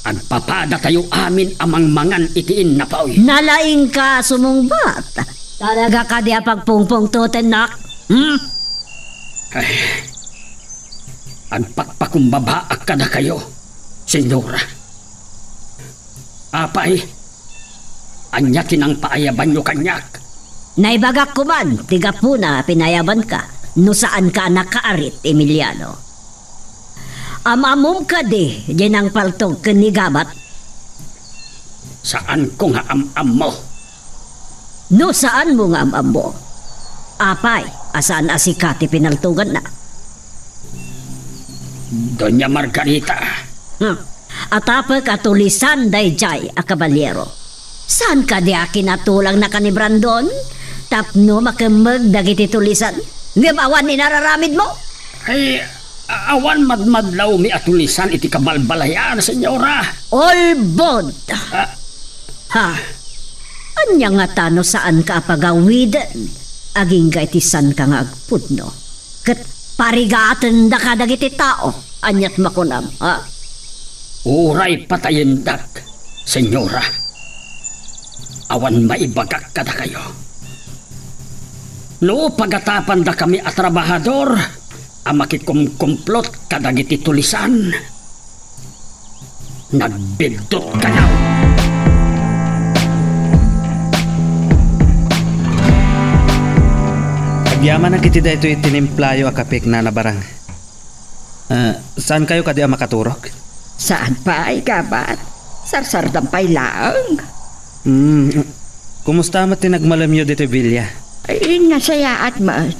Agpapadatayo amin a mangmangan iti innapoy. Nalaingka a sumungbat. Talaga kadi a pagpungpungtotennak? Hmm? Ay, agpakpakumbabaak kadakayo, Senyora. Apay, ania ti nangpaayabanyo kaniak? Naibagak koman ti gapuna a pinayabanka no saanka a nakaarit, Emiliano. Am-ammom kadi diay nangpaltog ken ni Gabat? Saanko nga am-ammo. No saanmo nga am-ammo, apay a saan a sika ti pinaltoganna? Doña Margarita. Hmm. Atapek a tulisan daydiay a kabalero. Saan kadi a kinatulangna ken ni Brandon tapno makemmeg dagiti tulisan? Ngem awan inararamidmo? Ay, a-, awan madmadlawmi a tulisan iti kabalbalayan, Senyora. Ulbod! Ah. Ha? Ania ngata no saanka a pagawiden agingga iti saanka nga agpudno? Ket parigatendaka dagiti tao. Aniat makunam, ha? Uray patayendak, Senyora, awan maibagak kadakayo. No pagatapandakami a trabahador a makikumkumplot kadagiti tulisan, nagbiddutkayo. Agyamanak iti daytoy tinimplayo a kapek, Nana Barang. Ah, saankayo kadi a makaturog? Saan pay, Gabat. Sarsardam pay laeng. Hmm, kumusta met ti nagmalemyo ditoy bilia? Ay, nasayaat met.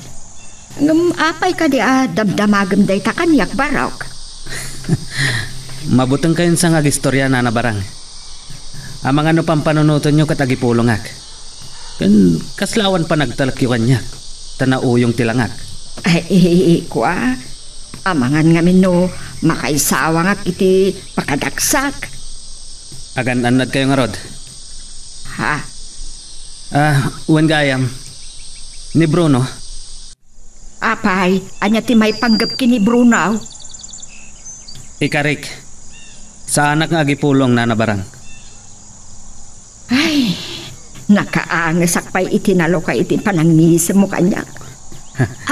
Ngem apay kadi a damdamagem dayta kaniak, Barok? Mabutengkayon sa nga agistoria, Nana Barang. Amangan no pampanunotenyo ket agipulongak. Ken kasla awan panagtalekyo kaniak, ta nauyong ti langak. Ay, kua, amangan ngamin no makaisawangak iti pakadaksak. Agan-annadkayo ngarud? Ha? Ah, wen gayam. Ni Bruno? Apay, ania ti maipanggep ken ni Bruno? Ikarik, saanak nga agipulong, Nana Barang. Ay, nakaangesak pay iti nalukay iti panangisemmo kaniak.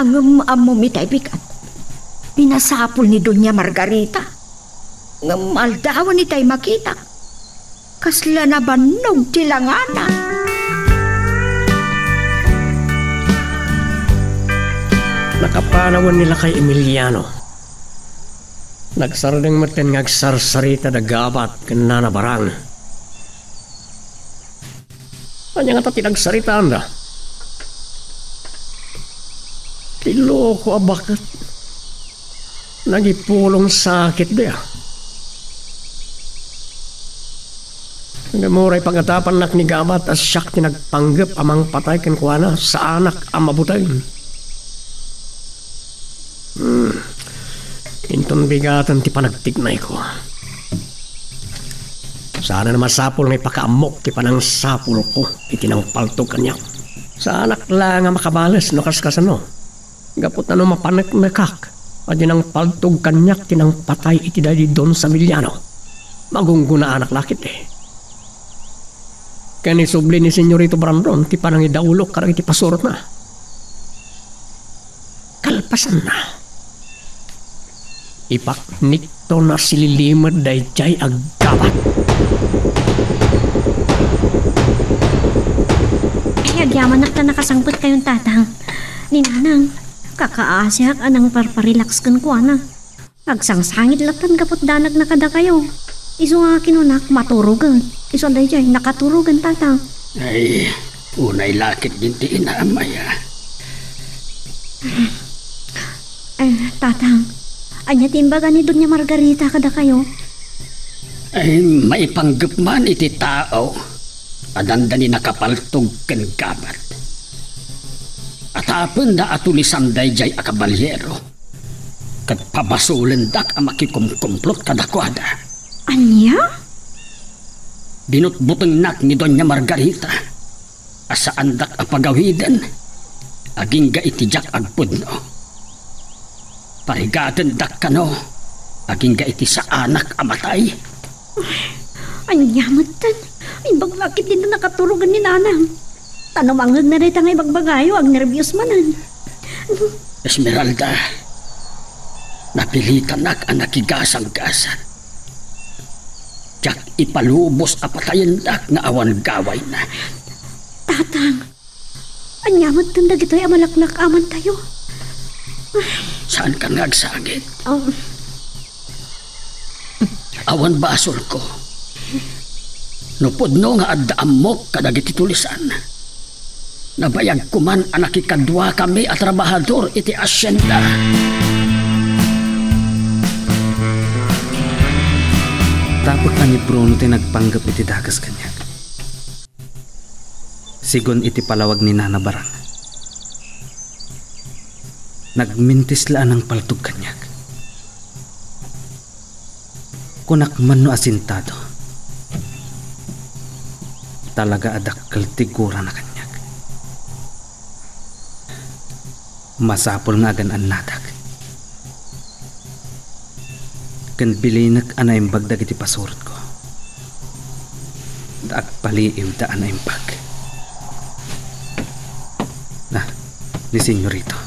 Ngem ammom itay bigat. Pinasapul ni Doña Margarita. Ngem aldawen itay makita. Kasla nabannog ti langana. Nakapanawen ni Lakay Emiliano. Nagsardeng metten nga agsarsarita da Gabat ken Nana Barang. Ania ngata ti nagsaritaanda? Ti loko a baket. Nagipulong sakit da. Ngem uray pagatapannak ni Gabat a siak ti nagpanggep a mangpatay kenkuana, saanak a mabuteng. Hmm. Inton bigaten ti panagtiknayko. Saan a masapul nga ipakaammok ti panangsapulko iti nangpaltog kaniak. Saanak la nga makabales no kaskasano. Gapu ta no mapaneknekak a di nangpaltog kaniak ti nangpatay iti daydi Don Samiliano, magunggunaanak la ketdi. Ken isubli ni Senyorito Brandon ti panangidaulok kadagiti pasurotna. Kalpasanna, ipaknikto a sililimed daydiay a Gabat. Ay, agyamanak ta nakasangpetkayon, Tatang. Ni Nanang, kakaasiak a nangparparelax kenkuana. Agsangsangit latta gapu ta danagna kadakayo. Isu nga kinunak, maturogen. Isu a daydiay, nakaturogen, Tatang. Ay, unay la ketdin ti inaam aya. Eh, Tatang, ania ti imbaga ni Doña Margarita kadakayo? Ay, maipanggep man iti tao a dandani nakapaltog ken Gabat. Atapenda a tulisan daydiay a kabalyero. Ket pabasolendak a makikumkumplot kadakuada. Ania? Binutbutengnak ni Doña Margarita a saandak a pagawiden agingga iti diak agpudno. Parigatendak kano agingga iti saanak a matay. Ania metten? Imbag la ketdin nakaturogen ni Nanang. Ta no mangngegna dayta nga ibagbagayo, agnerbios manen. Esmeralda, napilitanak a nakigasanggasat. Diak ipalubos a patayendak nga awan gawayna. Tatang, ania metten dagitoy a malaklak-amantayo? Saankan nga agsangit? Um, Awan basolko. No pudno nga adda ammok kadagiti tulisan, nabayagko man a nakikaduakami a trabahador iti asienda. Tapek a ni Bruno ti nagpanggep iti dakes kaniak. Sigun iti palawag ni Nana Barang, nagmintis la a nangpaltog kaniak. Kunak man no asintado, talaga a dakkel ti gurana kaniak. Masapul nga agan-annadak ken bilinek a naimbag dagiti pasurotko. Ta agpaliiwda a naimbag. Na, ni Senyorito.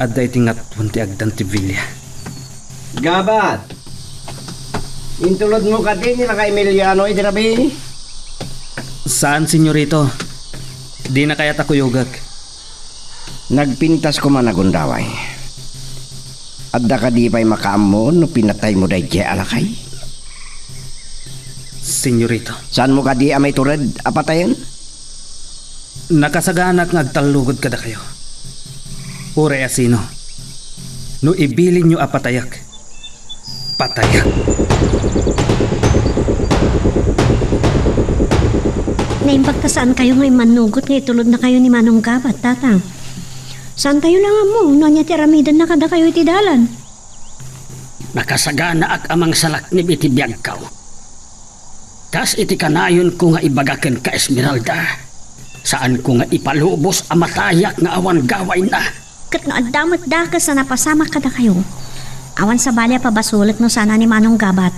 Adda iti ngatoen ti agdan ti bilia. Gabat! Intulodmo kadi ni Naka Emiliano iti rabii? Saan, Senyorito. Dina kayat a kuyogek. Nagpintas koma a gundaway. Adda kadi pay makaammo no pinataymo daydiay a lakay? Senyorito. Saanmo kadi a maitured a patayen? Nakasaganak nga agtallugod kadakayo. Uray a sino, no ibilinyo a patayek, patayek. Naimbag ta saankayo nga immannugot nga itulodnakayo ni Manong Gabat, Tatang. Saantayo la nga ammo no ania ti aramidenna kadakayo iti dalan. Nakasaganaak a mangsalaknib iti biagko. Kas iti kanayonko nga ibaga kenka, Esmeralda, saanko nga ipalubos a matayak nga awan gawayna. Ket no adda met dakes a napasamak kadakayo, awan sabali a pabasolek no sana ni Manong Gabat.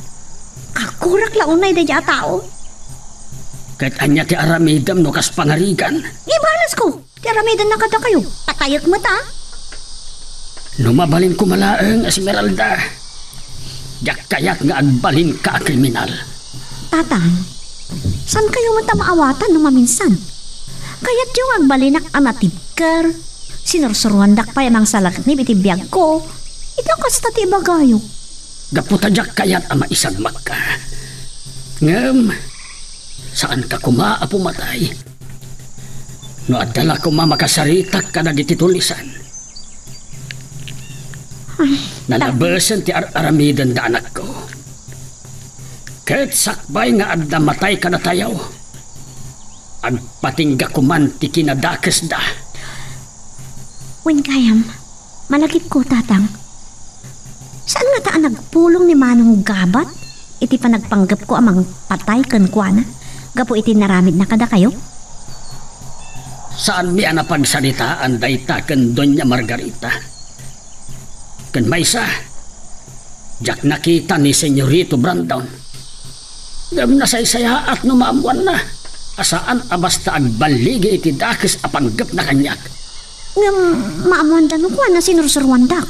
Agkurak la unay daydiay a tao. Ket ania ti aramidem no kas pangarigan? Ibalesko ti aramidenna kadakayo. Patayek met a. No mabalin koma laeng, Esmeralda, diak kayat nga agbalinka a kriminal. Tatang, saankayo met a maawatan no maminsan? Kayatyo nga agbalinak a natibker? Sinursuroandak pay a mangsalaknib iti biagko. Ita kasta ti ibagayo. Gapu ta diak kayat a maisagmakka. Ngem, saanka koma a pumatay. No adda la koma makasaritak kadagiti tulisan. Ay, Nalabesen ti ar-aramidenda, anakko. Ket sakbay nga adda matay kadatayo, agpatingga koman ti kinadakesda. Wen gayam, malagipko, Tatang. Saan ngata a nagpulong ni Manong Gabat iti panagpanggepko a mangpatay kenkuana gapu iti naramidna kadakayo? Saanmi a napagsaritaan dayta ken Doña Margarita. Ken maysa, diak nakita ni Senyorito Brandon. Ngem nasaysayaat no maammoanna a saan a basta agballigi iti dakes a panggepna kaniak. Ngem maammoanda no kuana sinursuroandak.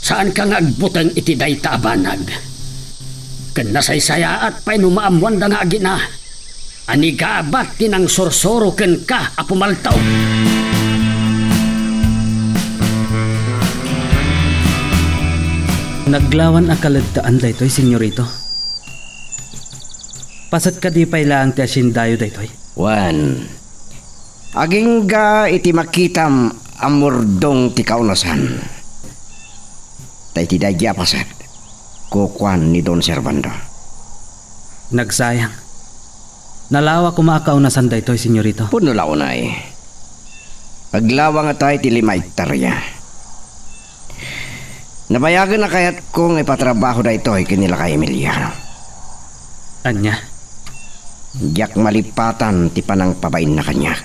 Saanka nga agbuteng iti dayta a banag. Ken nasaysayaat pay no maammoanda nga agina a ni Gabat ti nangsursuro kenka a pumaltaw. Naglawan a kaleddaan daytoy, Senyorito. Paset kadi pay laeng ti asiendayo daytoy? Wen, agingga iti makitam a murdong ti kaunasan. Ta iti daydi a paset, kukuan ni Don Servando. Nagsayang. Nalawa koma a kaunasan daytoy, Senyorito. Pudno la unay. Aglawa ngata iti lima hektaria. Nabayagen a kayatko nga ipatrabaho daytoy ken ni lakay Emiliano. Ania? Diak malipatan ti panangpabainna kaniak.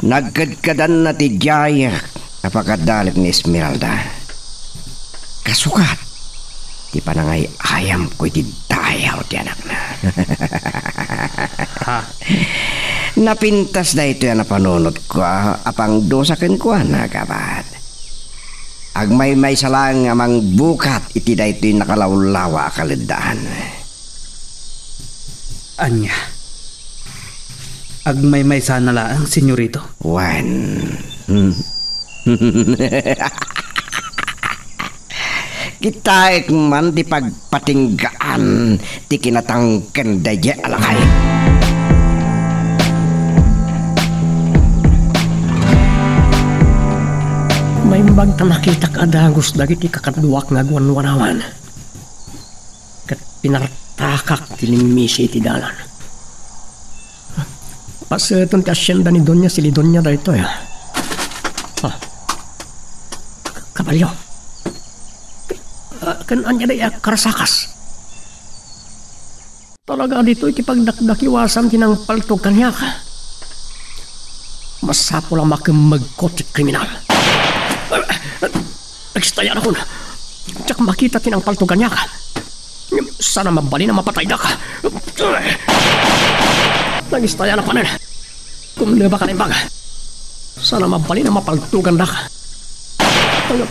Nagkedkedanna ti diayak a pakadalit ni Esmeralda. Kasukat ti panangay-ayamko iti dayaw ti anakna. Ha? Napintas daytoy a napanunotko a, a pangdusa kenkuana, Gabat. Agmaymaysa laeng a mangbukat iti daytoy nakalawlawa a kaleddaan. Ania? Agmaymaysana laeng, Senyorito? Wen. Kitaek man ti pagpatinggaan ti kinatangken daydiay a lakay. Naimbag ta nakitak a dagus dagiti kakaduak nga agwanwanawan. Ket pinartakak ti limmisi iti dalan. Paseten ti asienda ni Doña Celidonia daytoy, a. Ah. Kabalio. Ah, ken ania daydiay a karasakas? Talaga ditoy ti pagdakdakiwasam ti nangpaltog kaniak. Masapul a makemmegko ti kriminal. Nagistayanakon. Diak makita ti nangpaltog kaniak. Ngem saan a mabalin a mapataydak. Nagistayanak manen. Kumnebak a naimbag. Saan a mabalin a mapaltogandak. Ayo.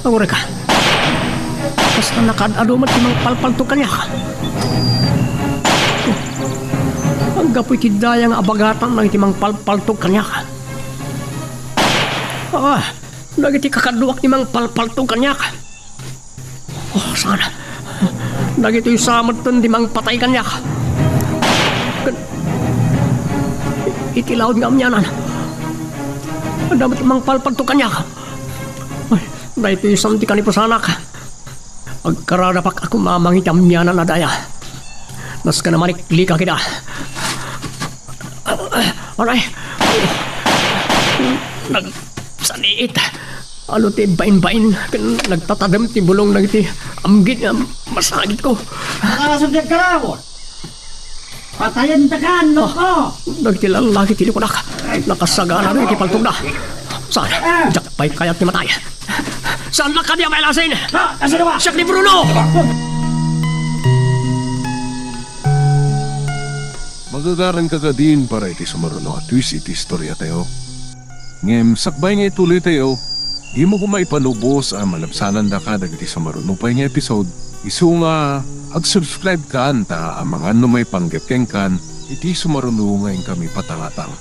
Agurayka. Basta nakaad-adu met ti mangpalpaltog kaniak. Anggapu iti daya nga abagatan dagiti mangpalpaltog kaniak. Ah, dagiti kakaduak ti mangpalpaltog kaniak. Oh, saan? Dagitoy sa metten ti mangpatay kaniak. Ken iti laud nga amianan, adda met mangpalpaltog kaniak. Ay, daytoy san ti kanipusanak. Agkaradapak a kumamang iti amianan a daya. Nasken a maliklikak ida. Aray! Nagsaniit. Adu ti bainbain ken nagtatadem ti bulong dagiti amgid nga masagidko. Nakasubdek ka raw! Patayen ta kan, loko! Dagiti lallaki ti likunak. Nakasagana iti paltogda. Saan? Diak pay kayat ti matay. Saan la kadi a mailasin? Ah, kasano ba? Siak ni Bruno! Magagaranka kadin para iti sumaruno a twist iti istoriatayo. Ngem sakbay nga ituloytayo, dimo koma ipanubos a malabsanandaka dagiti sumaruno pay nga episode, isu nga ag-subscribe kan ta amangan no maipanggep kenkan iti sumaruno nga inkami patangatang.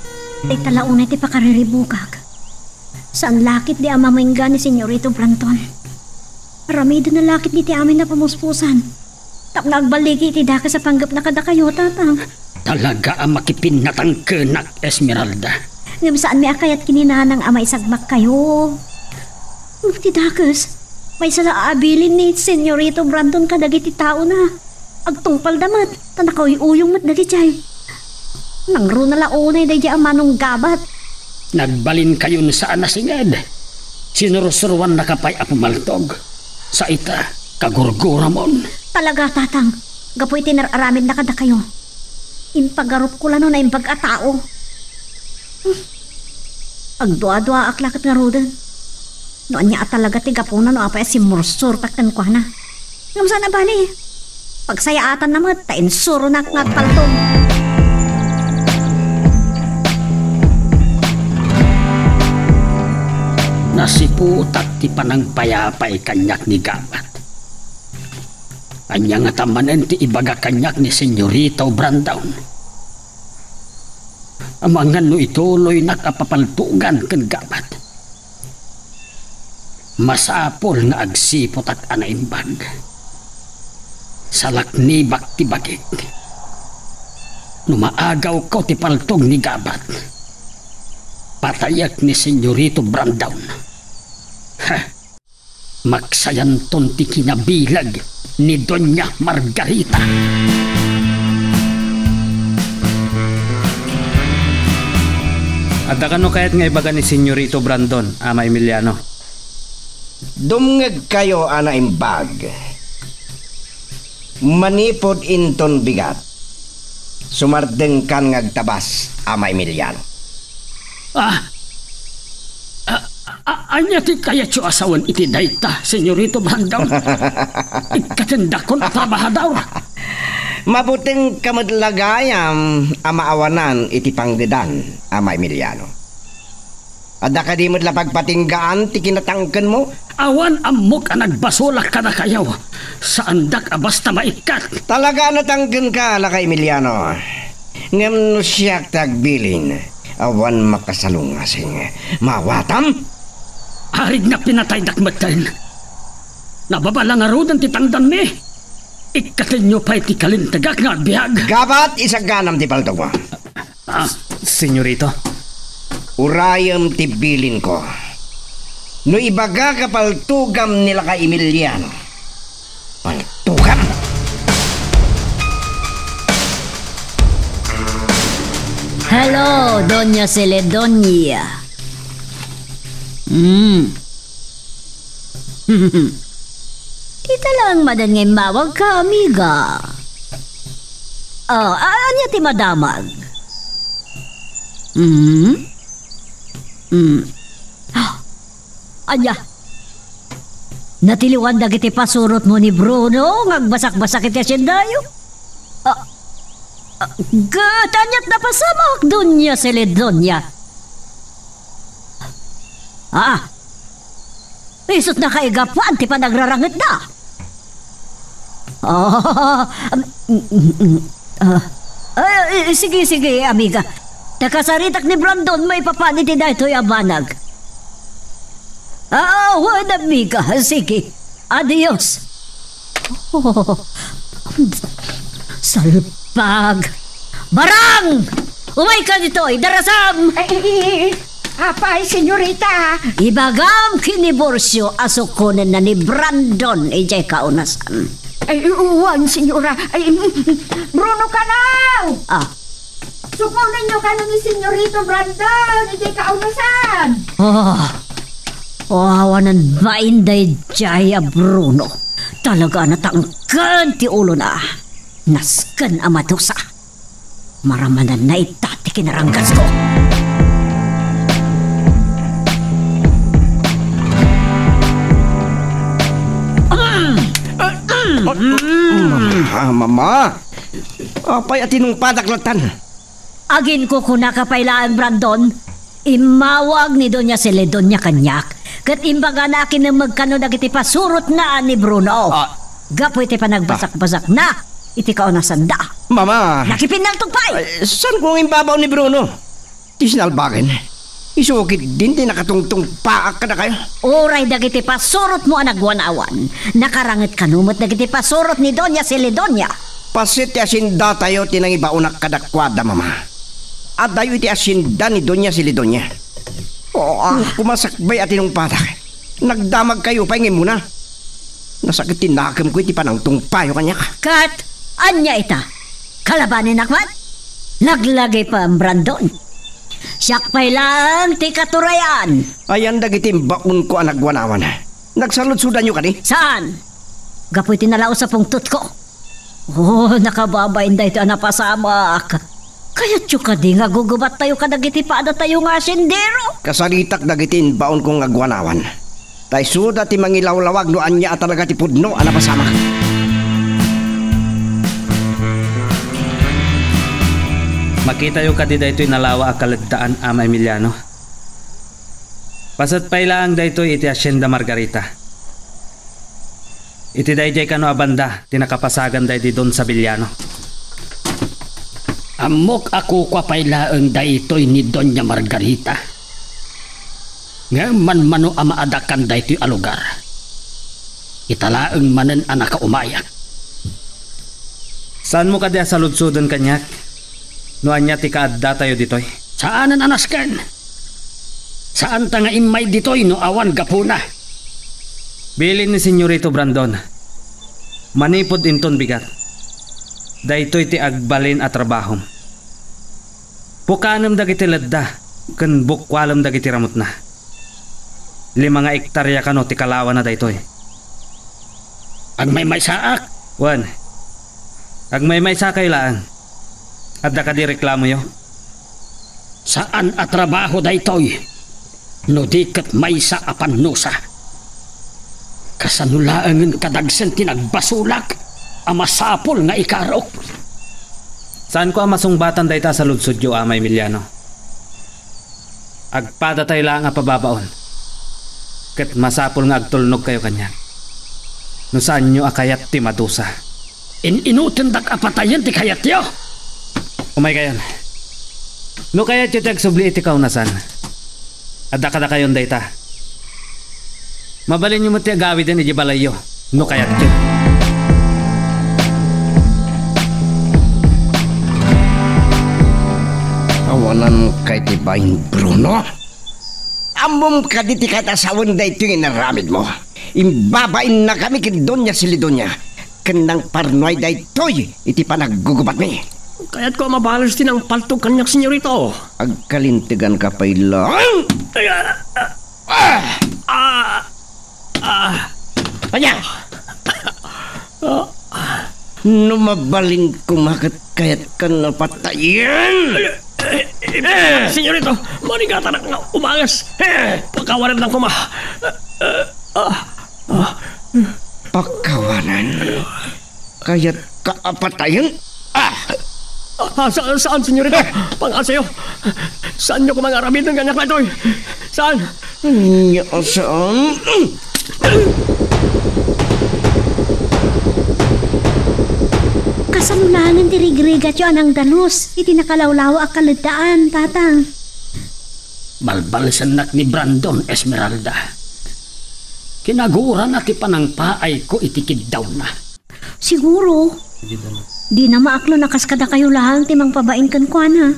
Dayta la unay ti pakariribukak. Saan la ketdi a mamengga ni Senyorito Branton. Aramidena la ketdi ti amin a pamuspusan tapno agballigi iti dakes a panggepna kadakayo, Tatang. Talaga a makipinnatangkenak, Esmeralda. Ngem saanmi a kayat ken ni Nanang a maisagmakkayo. No ti dakes, Maysa la a abilin ni Senyorito Brandon kadagiti taona. Agtungpalda met, ta nakauyuyong met dagijay. Nangruna la unay daydiay a manunggabat. Nagbalinkayon saan a singed. Sinursuruannaka pay a pumaltog. Sa ita, kagurguramon. Talaga, Tatang. Gapu iti nar-aramidna kadakayo, impagarupko la no naimbag a tao. Agduaduaak la ket ngaruden. No ania a talaga ti gapuna no apay a simmursurtak kenkuana. Ngem saan a bali. Pagsayaatanna met ta insuronak nga agpaltog. Nasiputak ti panangpayapay kaniak ni Gabat. Ania ngata manen ti ibaga kaniak ni Senyorito Brandon? Amangan no ituloynak a papaltugan ken Gabat. Masapul nga agsiputak a naimbag. Salaknibak ti bagik. No maagawko ti paltog ni Gabat, patayek ni Senyorito Brandon. Ha! Maksayanton ti kinabileg ni Doña Margarita. Adda kano kayat nga ibaga ni Senyorito Brandon, Ama Emiliano? Dumngegkayo a naimbag. Manipud inton bigat, sumardengkan nga agtabas, Ama Emiliano. Ah! A-, a-, ania ti kayatyo a sawen iti dayta, Senyorito Brandon? Ikkatendakon a trabahador. Mabutengka met la gayam a maawanan iti pangdedan, Ama Emiliano. Adda kadi met la pagpatinggaan ti kinatangkenmo? Awan ammok a nagbasolak kadakayo. Saandak a basta maikkat. Talaga a natangkenka, Laka Emiliano. Ngem no siak ti agbilin, awan makasalungasing. Maawatam? Arid nga pinataydak metten. Nababa la ngaruden ti tangdanmi. Ikkatenyo pay ti kalintegak nga agbiag. Gabat, isaganam ti paltogmo. Ah, Senyorito. Urayem ti bilinko. No ibagak a paltogam ni Laka Emiliano, paltogam! Hello, Doña Celedonia. Mm. Dita laeng manen nga immawagka, amiga. Ah, a-, ania ti madamag? Hmm? Hmm. Ania? Natiliwan dagiti pasurotmo ni Bruno nga agbasakbasak iti asiendayo? Ah, ah, ket aniat napasamak, Doña Celedonia? Ah, isut' nakaigapuan ti panagrarangitda. Ah, mm, mm, mm, ah, ah, eh, sige, sige, amiga. Ta kasaritak ni Brandon maipapan iti daytoy a banag. Ah, wen, amiga. Sige. Adios. Oh, salpag. Barang! Umayka ditoy, darasam! Ay, ay, ay, ay, ay. Apay, senyorita? Ibagam ken ni Borcio a sukonenna ni Brandon idiay kaunasan. Ay, wen, senyora. Ay, mm, mm. Bruno kano! Ah. Sukonenyo kano ni Senyorito Brandon idiay kaunasan. Ah. Oh, awanan bain daydiay a Bruno. Talaga a natangken ti ulona. Nasken a madusa. Maramananna ita ti kinaranggasko. Ah, mama, apay a tinungpadak latan? Aginkukunaka pay laeng, Brandon. Immawag ni Doña Celedonia kaniak, ket imbagana a kinemmeg kano dagiti pasurotna ni Bruno. Ah. Gapu iti panagbasakbasakna iti kaunasanda. Mama! Nakipinnaltog pay! Ay, saanko nga imbabaw ni Bruno? Ti sinalbagen. Isu ketdin ti nakatungtungpaak kadakayo. Uray dagiti pasurotmo a nagwanawan, nakaranget kano met dagiti pasurot ni Doña Celedonia. Paset ti asiendatayo ti nangibaonak kadakuada, mama. Adayo iti asienda ni Doña Celedonia. Oh, ah. Koma sakbay a tinungpadak, nagdamagkayo pay nga immuna. Nasakit ti nakemko iti panangtungpayo kaniak. Ket ania ita? Kalabanenak met? Laglagipem, Brandon. Siak pay laeng ti katurayan. Ayan dagiti imbaonko a nagwanawan. Nagsaludsodanyo kadi? Saan? Gapu iti nalaus a pungtotko. Oh, nakababain daytoy a napasamak. Kayatyo kadi nga gugubattayo kadagiti padatayo nga asendero? Kasaritak dagiti imbaonko nga agwanawan. Ta isuda ti mangilawlawag no ania a talaga ti pudno a napasamak. Makitayo kadi daytoy nalawa a kaledaan, Ama Emiliano. Paset pay laeng daytoy iti Hacienda Margarita. Iti daydiay kano a banda ti nakapasagan daydi Don Sabiliano. Ammok a kukua pay laeng daytoy ni Doña Margarita. Ngem manmano a maadakan daytoy a lugar. Ita laeng manen a nakaumayak. Saanmo kadi a saludsoden kaniak no ania ti kaaddatayo ditoy? Saanen a nasken. Saanta nga immay ditoy no awan gapuna. Bilin ni Senyorito Brandon, manipud inton bigat, daytoy ti agbalin a trabahom. Pukanem dagiti ledda ken bukkualem dagiti ramutna. Lima nga ektaria kano ti kalawana daytoy. Agmaymaysaak. Wen, agmaymaysakayo laeng. Adda kadi reklamoyo? Saan a trabaho daytoy no di ket maysa a pannusa. Kasano laengen kadagsen ti nagbasolak a masapul nga ikarok? Saanko a masungbatan dayta a saludsodyo, Ama Emiliano. Agpadatayo laeng a pababaon, ket masapul nga agtulnogkayo kaniak no saanyo a kayat ti madusa. In-inutendak a patayen ti kayatyo. Umaykayon. No kayatyo ti agsubli iti kaunasan, adda kadakayon dayta. Mabalinyo met ti agawiden idiay balayyo, no kayatyo. Awanan kay ti bain, Bruno? Ammom kadi ti katasawen daytoy nga inaramidmo? Imbabainna kami ken Doña Celidonia, ken nangparnuay daytoy iti panaggugubatmi. Kayatko a mabales ti nangpaltog kaniak, Senyorito. Agkalinteganka pay laeng. Ay, ah, ah, ah, ah. Ania? Ah. No mabalin koma ket kayatkan a patayen. Eh, eh, eh, Senyorito, manigatanak nga umanges. Eh, pakawanennak koma. Eh, eh, ah, ah. Pakawanen? Kayatka a patayen? Ah! Ah, sa-, saan, Senyorito? Pangasayo. Saanyo koma nga aramiden kaniak daytoy? Saan? Ania a saan? Kasano laengen ti rigrigatyo a nangdalus iti nakalawlawa a kaleddaan, Tatang? Balbalisennak ni Brandon, Esmeralda. Kinagurana ti panangpaayko iti kiddawna. Siguro, dina maaklo a kas kadakayo laeng ti mangpabain kenkuana.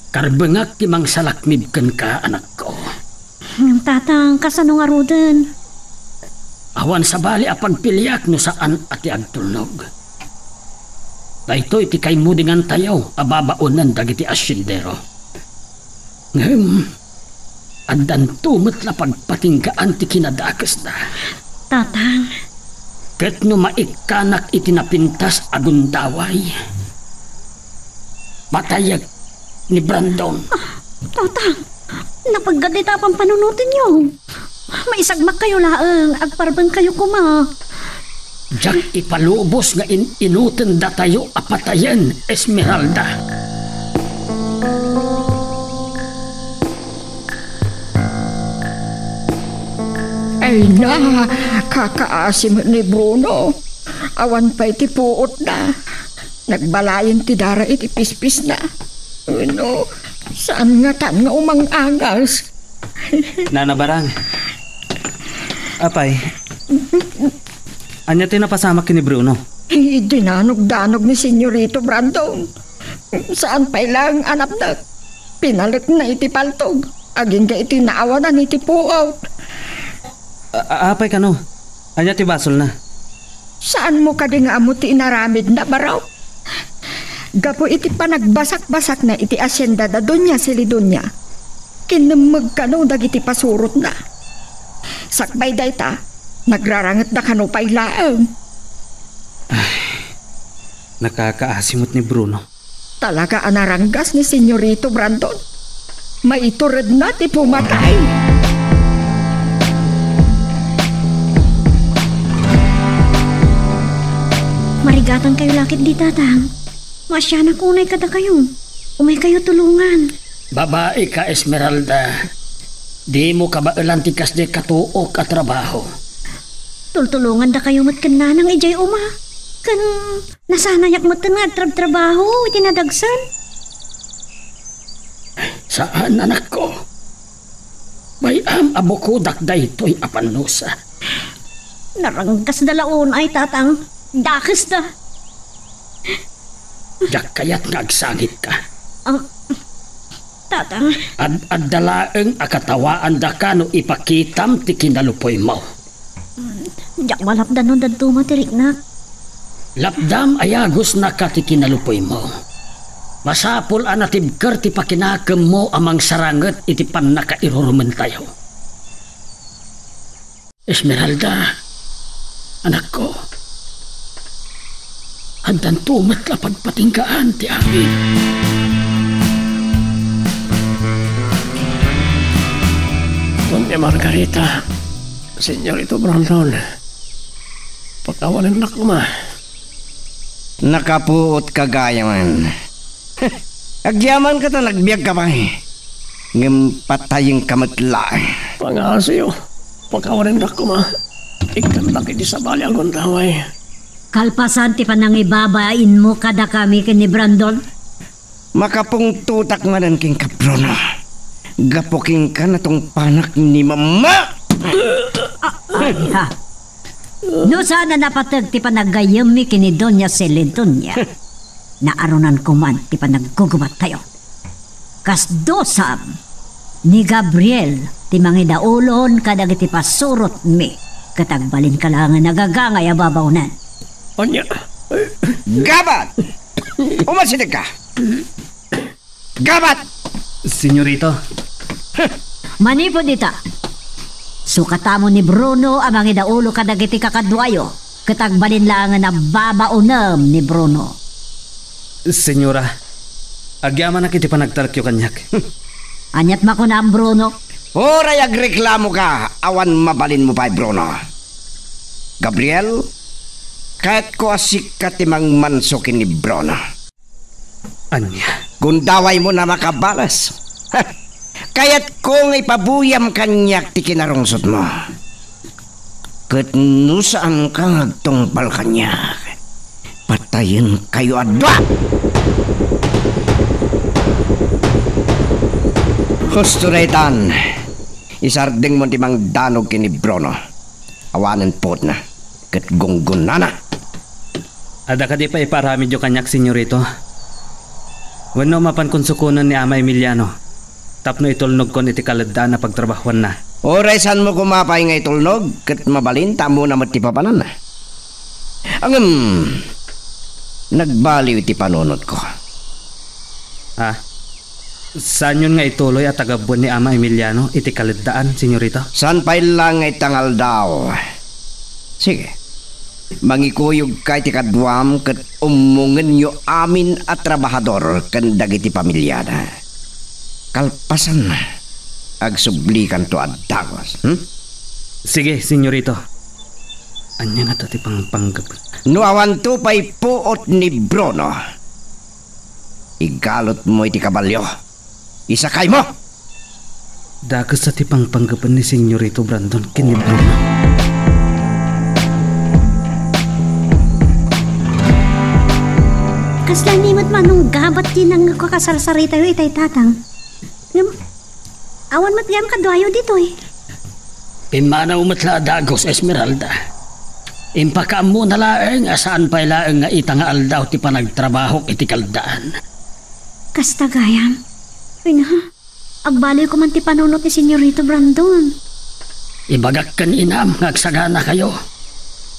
Karbengak ti mangsalaknib kenka, anakko. Hmm, Tatang, kasano ngaruden? Awan sabali a pagpiliak no saan a ti agtulnog. Daytoy ti kaimmudengantayo a babaonen dagiti asiyendero. Ngem, addanto met la pagpatinggaan ti kinadakesda. Tatang. Ket no maikkanak iti napintas a gundaway, patayek ni Brandon. Ah, Tatang, napaggadita a pampanunotenyo. Maisagmakkayo laeng, agparbengkayo koma. Diak ipalubos nga in-inuten datayo a patayen, Esmeralda. Ay na, kakaasi met ni Bruno. Awan pay ti puotna. Nagbalayen ti dara iti pispisna. Wenno, saan ngatan nga umangangas? Nana Barang. Apay, ania ti napasamak ken ni Bruno? Dinanog-danog ni Senyorito Brandon. Saan pay laeng a napnek. Pinalekna iti paltog. Agingga iti naawanan iti puot. A-, a-, apay kano? Ania ti basolna? Saanmo kadi nga ammo ti inaramidna, baro? Gapu iti panagbasakbasakna iti asienda da Doña Celidonia, kinnemmeg kano dagiti pasurotna. Sakbay dayta, nagrarangetda kano pay laeng. Ay, nakakaasi met ni Bruno. Talaga a naranggas ni Senyorito Brandon. Maituredna ti pumatay. Marigatankayo la ketdi, Tatang. Maasianak unay kadakayo. Umaykayo tulongan. Babaika, Esmeralda. Dimo kabaelan ti kasdiay katuok a trabaho. Tultulongandakayo met ken Nanang idiay uma. Ken nasanayak metten nga agtrabtrabaho iti nadagsen. Saan, anakko. Bay-am a bukodak daytoy a pannusa. Naranggasda la unay, Tatang. Dakesda. Diak kayat nga agsangitka. Ah, Tatang. Ad-adda laeng a katawaanda kano ipakitam ti kinalupuymo. Diak malapdan no dadduma ti riknak. Lapdam a yagusnaka ti kinalupuymo. Masapul a natibker ti pakinakemmo a mangsaranget iti pannakairurumentayo. Esmeralda, anakko, addanto met la pagpatinggaan ti amin. Doña Margarita, Senyorito Brandon, pakawanennak koma. Nakapuotka gayamen. Agyamankata nagbiagka pay. Ngem patayenka met laeng. Pangaasiyo, pakawanennak koma. Ikkannak iti sabali a gundaway. Kalpasan ti panangibabainmo kadakami ken ni Brandon? Makapungtotak manen kenka, Bruno. Gapu kenka, natungpanak ni Mama! Ah, ay, ha. No saan a napateg ti panaggayyemmi ken ni Doña Celidonia, naarunan koman ti panaggugubattayo. Kas dusam, ni Gabriel ti mangidaulon kadagiti pasurotmi, ket agbalinka laengen a gagangay a babaonen. Ania? Gabat! Umasidegka! Gabat! Senyorito. Manipud ita, sukatamo ni Bruno a mangidaulo kadagiti kakaduayo, ket agbalin laengen a babaonem ni Bruno. Senyora, agyamanak iti panagtalekyo kaniak. Aniat makunam, Bruno? Uray agreklamoka, awan mabalinmo pay, Bruno. Gabriel, kayatko a sika ti mangmanso ken ni Bruno. Ania? Gundawaymo a makabales. Kayatko nga ipabuyam kaniak ti kinarungsotmo. Ket no saanka nga agtungpal kaniak, patayenkayo a dua! Husto daytan, isardengmo ti mangdanog ken ni Bruno. Awanen pudna ket gunggonana. Adda kadi pay ipaaramidyo kaniak, Senyorito? Wenno mapankon sukonen ni Ama Emiliano tapno itulnogkon iti kaleddaan a pagtrabahuanna? Uray saanmo koma pay nga itulnog, ket mabalin ta ammona met ti papananna. Ngem, nagbaliw ti panunotko. Ha? Saanyon nga ituloy a tagabuen ni Ama Emiliano iti kaleddaan, Senyorito? Saan pay la nga ita nga aldaw. Sige. Mangikuyogka iti kaduam ket ummongenyo amin a trabahador ken dagiti pamiliada. Kalpasanna, agsublikanto a dagus, hmm? Sige, Senyorito. Ania ngata ti pangpanggepen? No awanto pay puot ni Bruno, igalutmo iti kabalio. Isakaymo! Dakes a ti pangpanggepen ni Senyorito Brandon ken ni Bruno. Kasla ni met manong gabat ti nangngegko a kasarsaritayo itay, Tatang. Ngem, awan met gayam kaduayo ditoy. Pimmanaw met la a dagus, Esmeralda. Impakaammona laeng a saan pay laeng nga ita nga aldaw ti panagtrabahok iti kaldaan. Kasta gayam? Ay na, agbaliwko man ti panunot ni Senyorito Brandon. Ibagak ken inam nga agsagana kayo.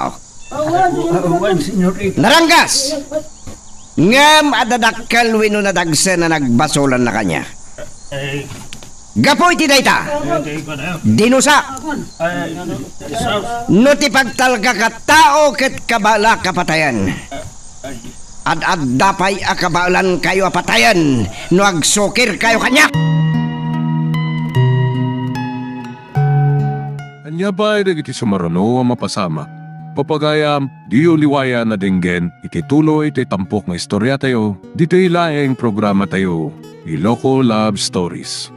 tao. Awan, senyorita. Naranggas! Ngem adda dakkel wenno nadagsen a nagbasolanna kaniak. Eh, Gapu iti dayta, eh, dinusa. Eh, no ti pagtalgak a tao ket kabaelak a patayen, ad-adda pay a kabaelankayo a patayen no agsukirkayo kaniak. Ania pay dagiti sumaruno a mapasamak? Papagayam, diyo liwayan a denggen iti tuloy ti tampok nga istoriatayo ditoy laeng programatayo, Iloko Love Stories.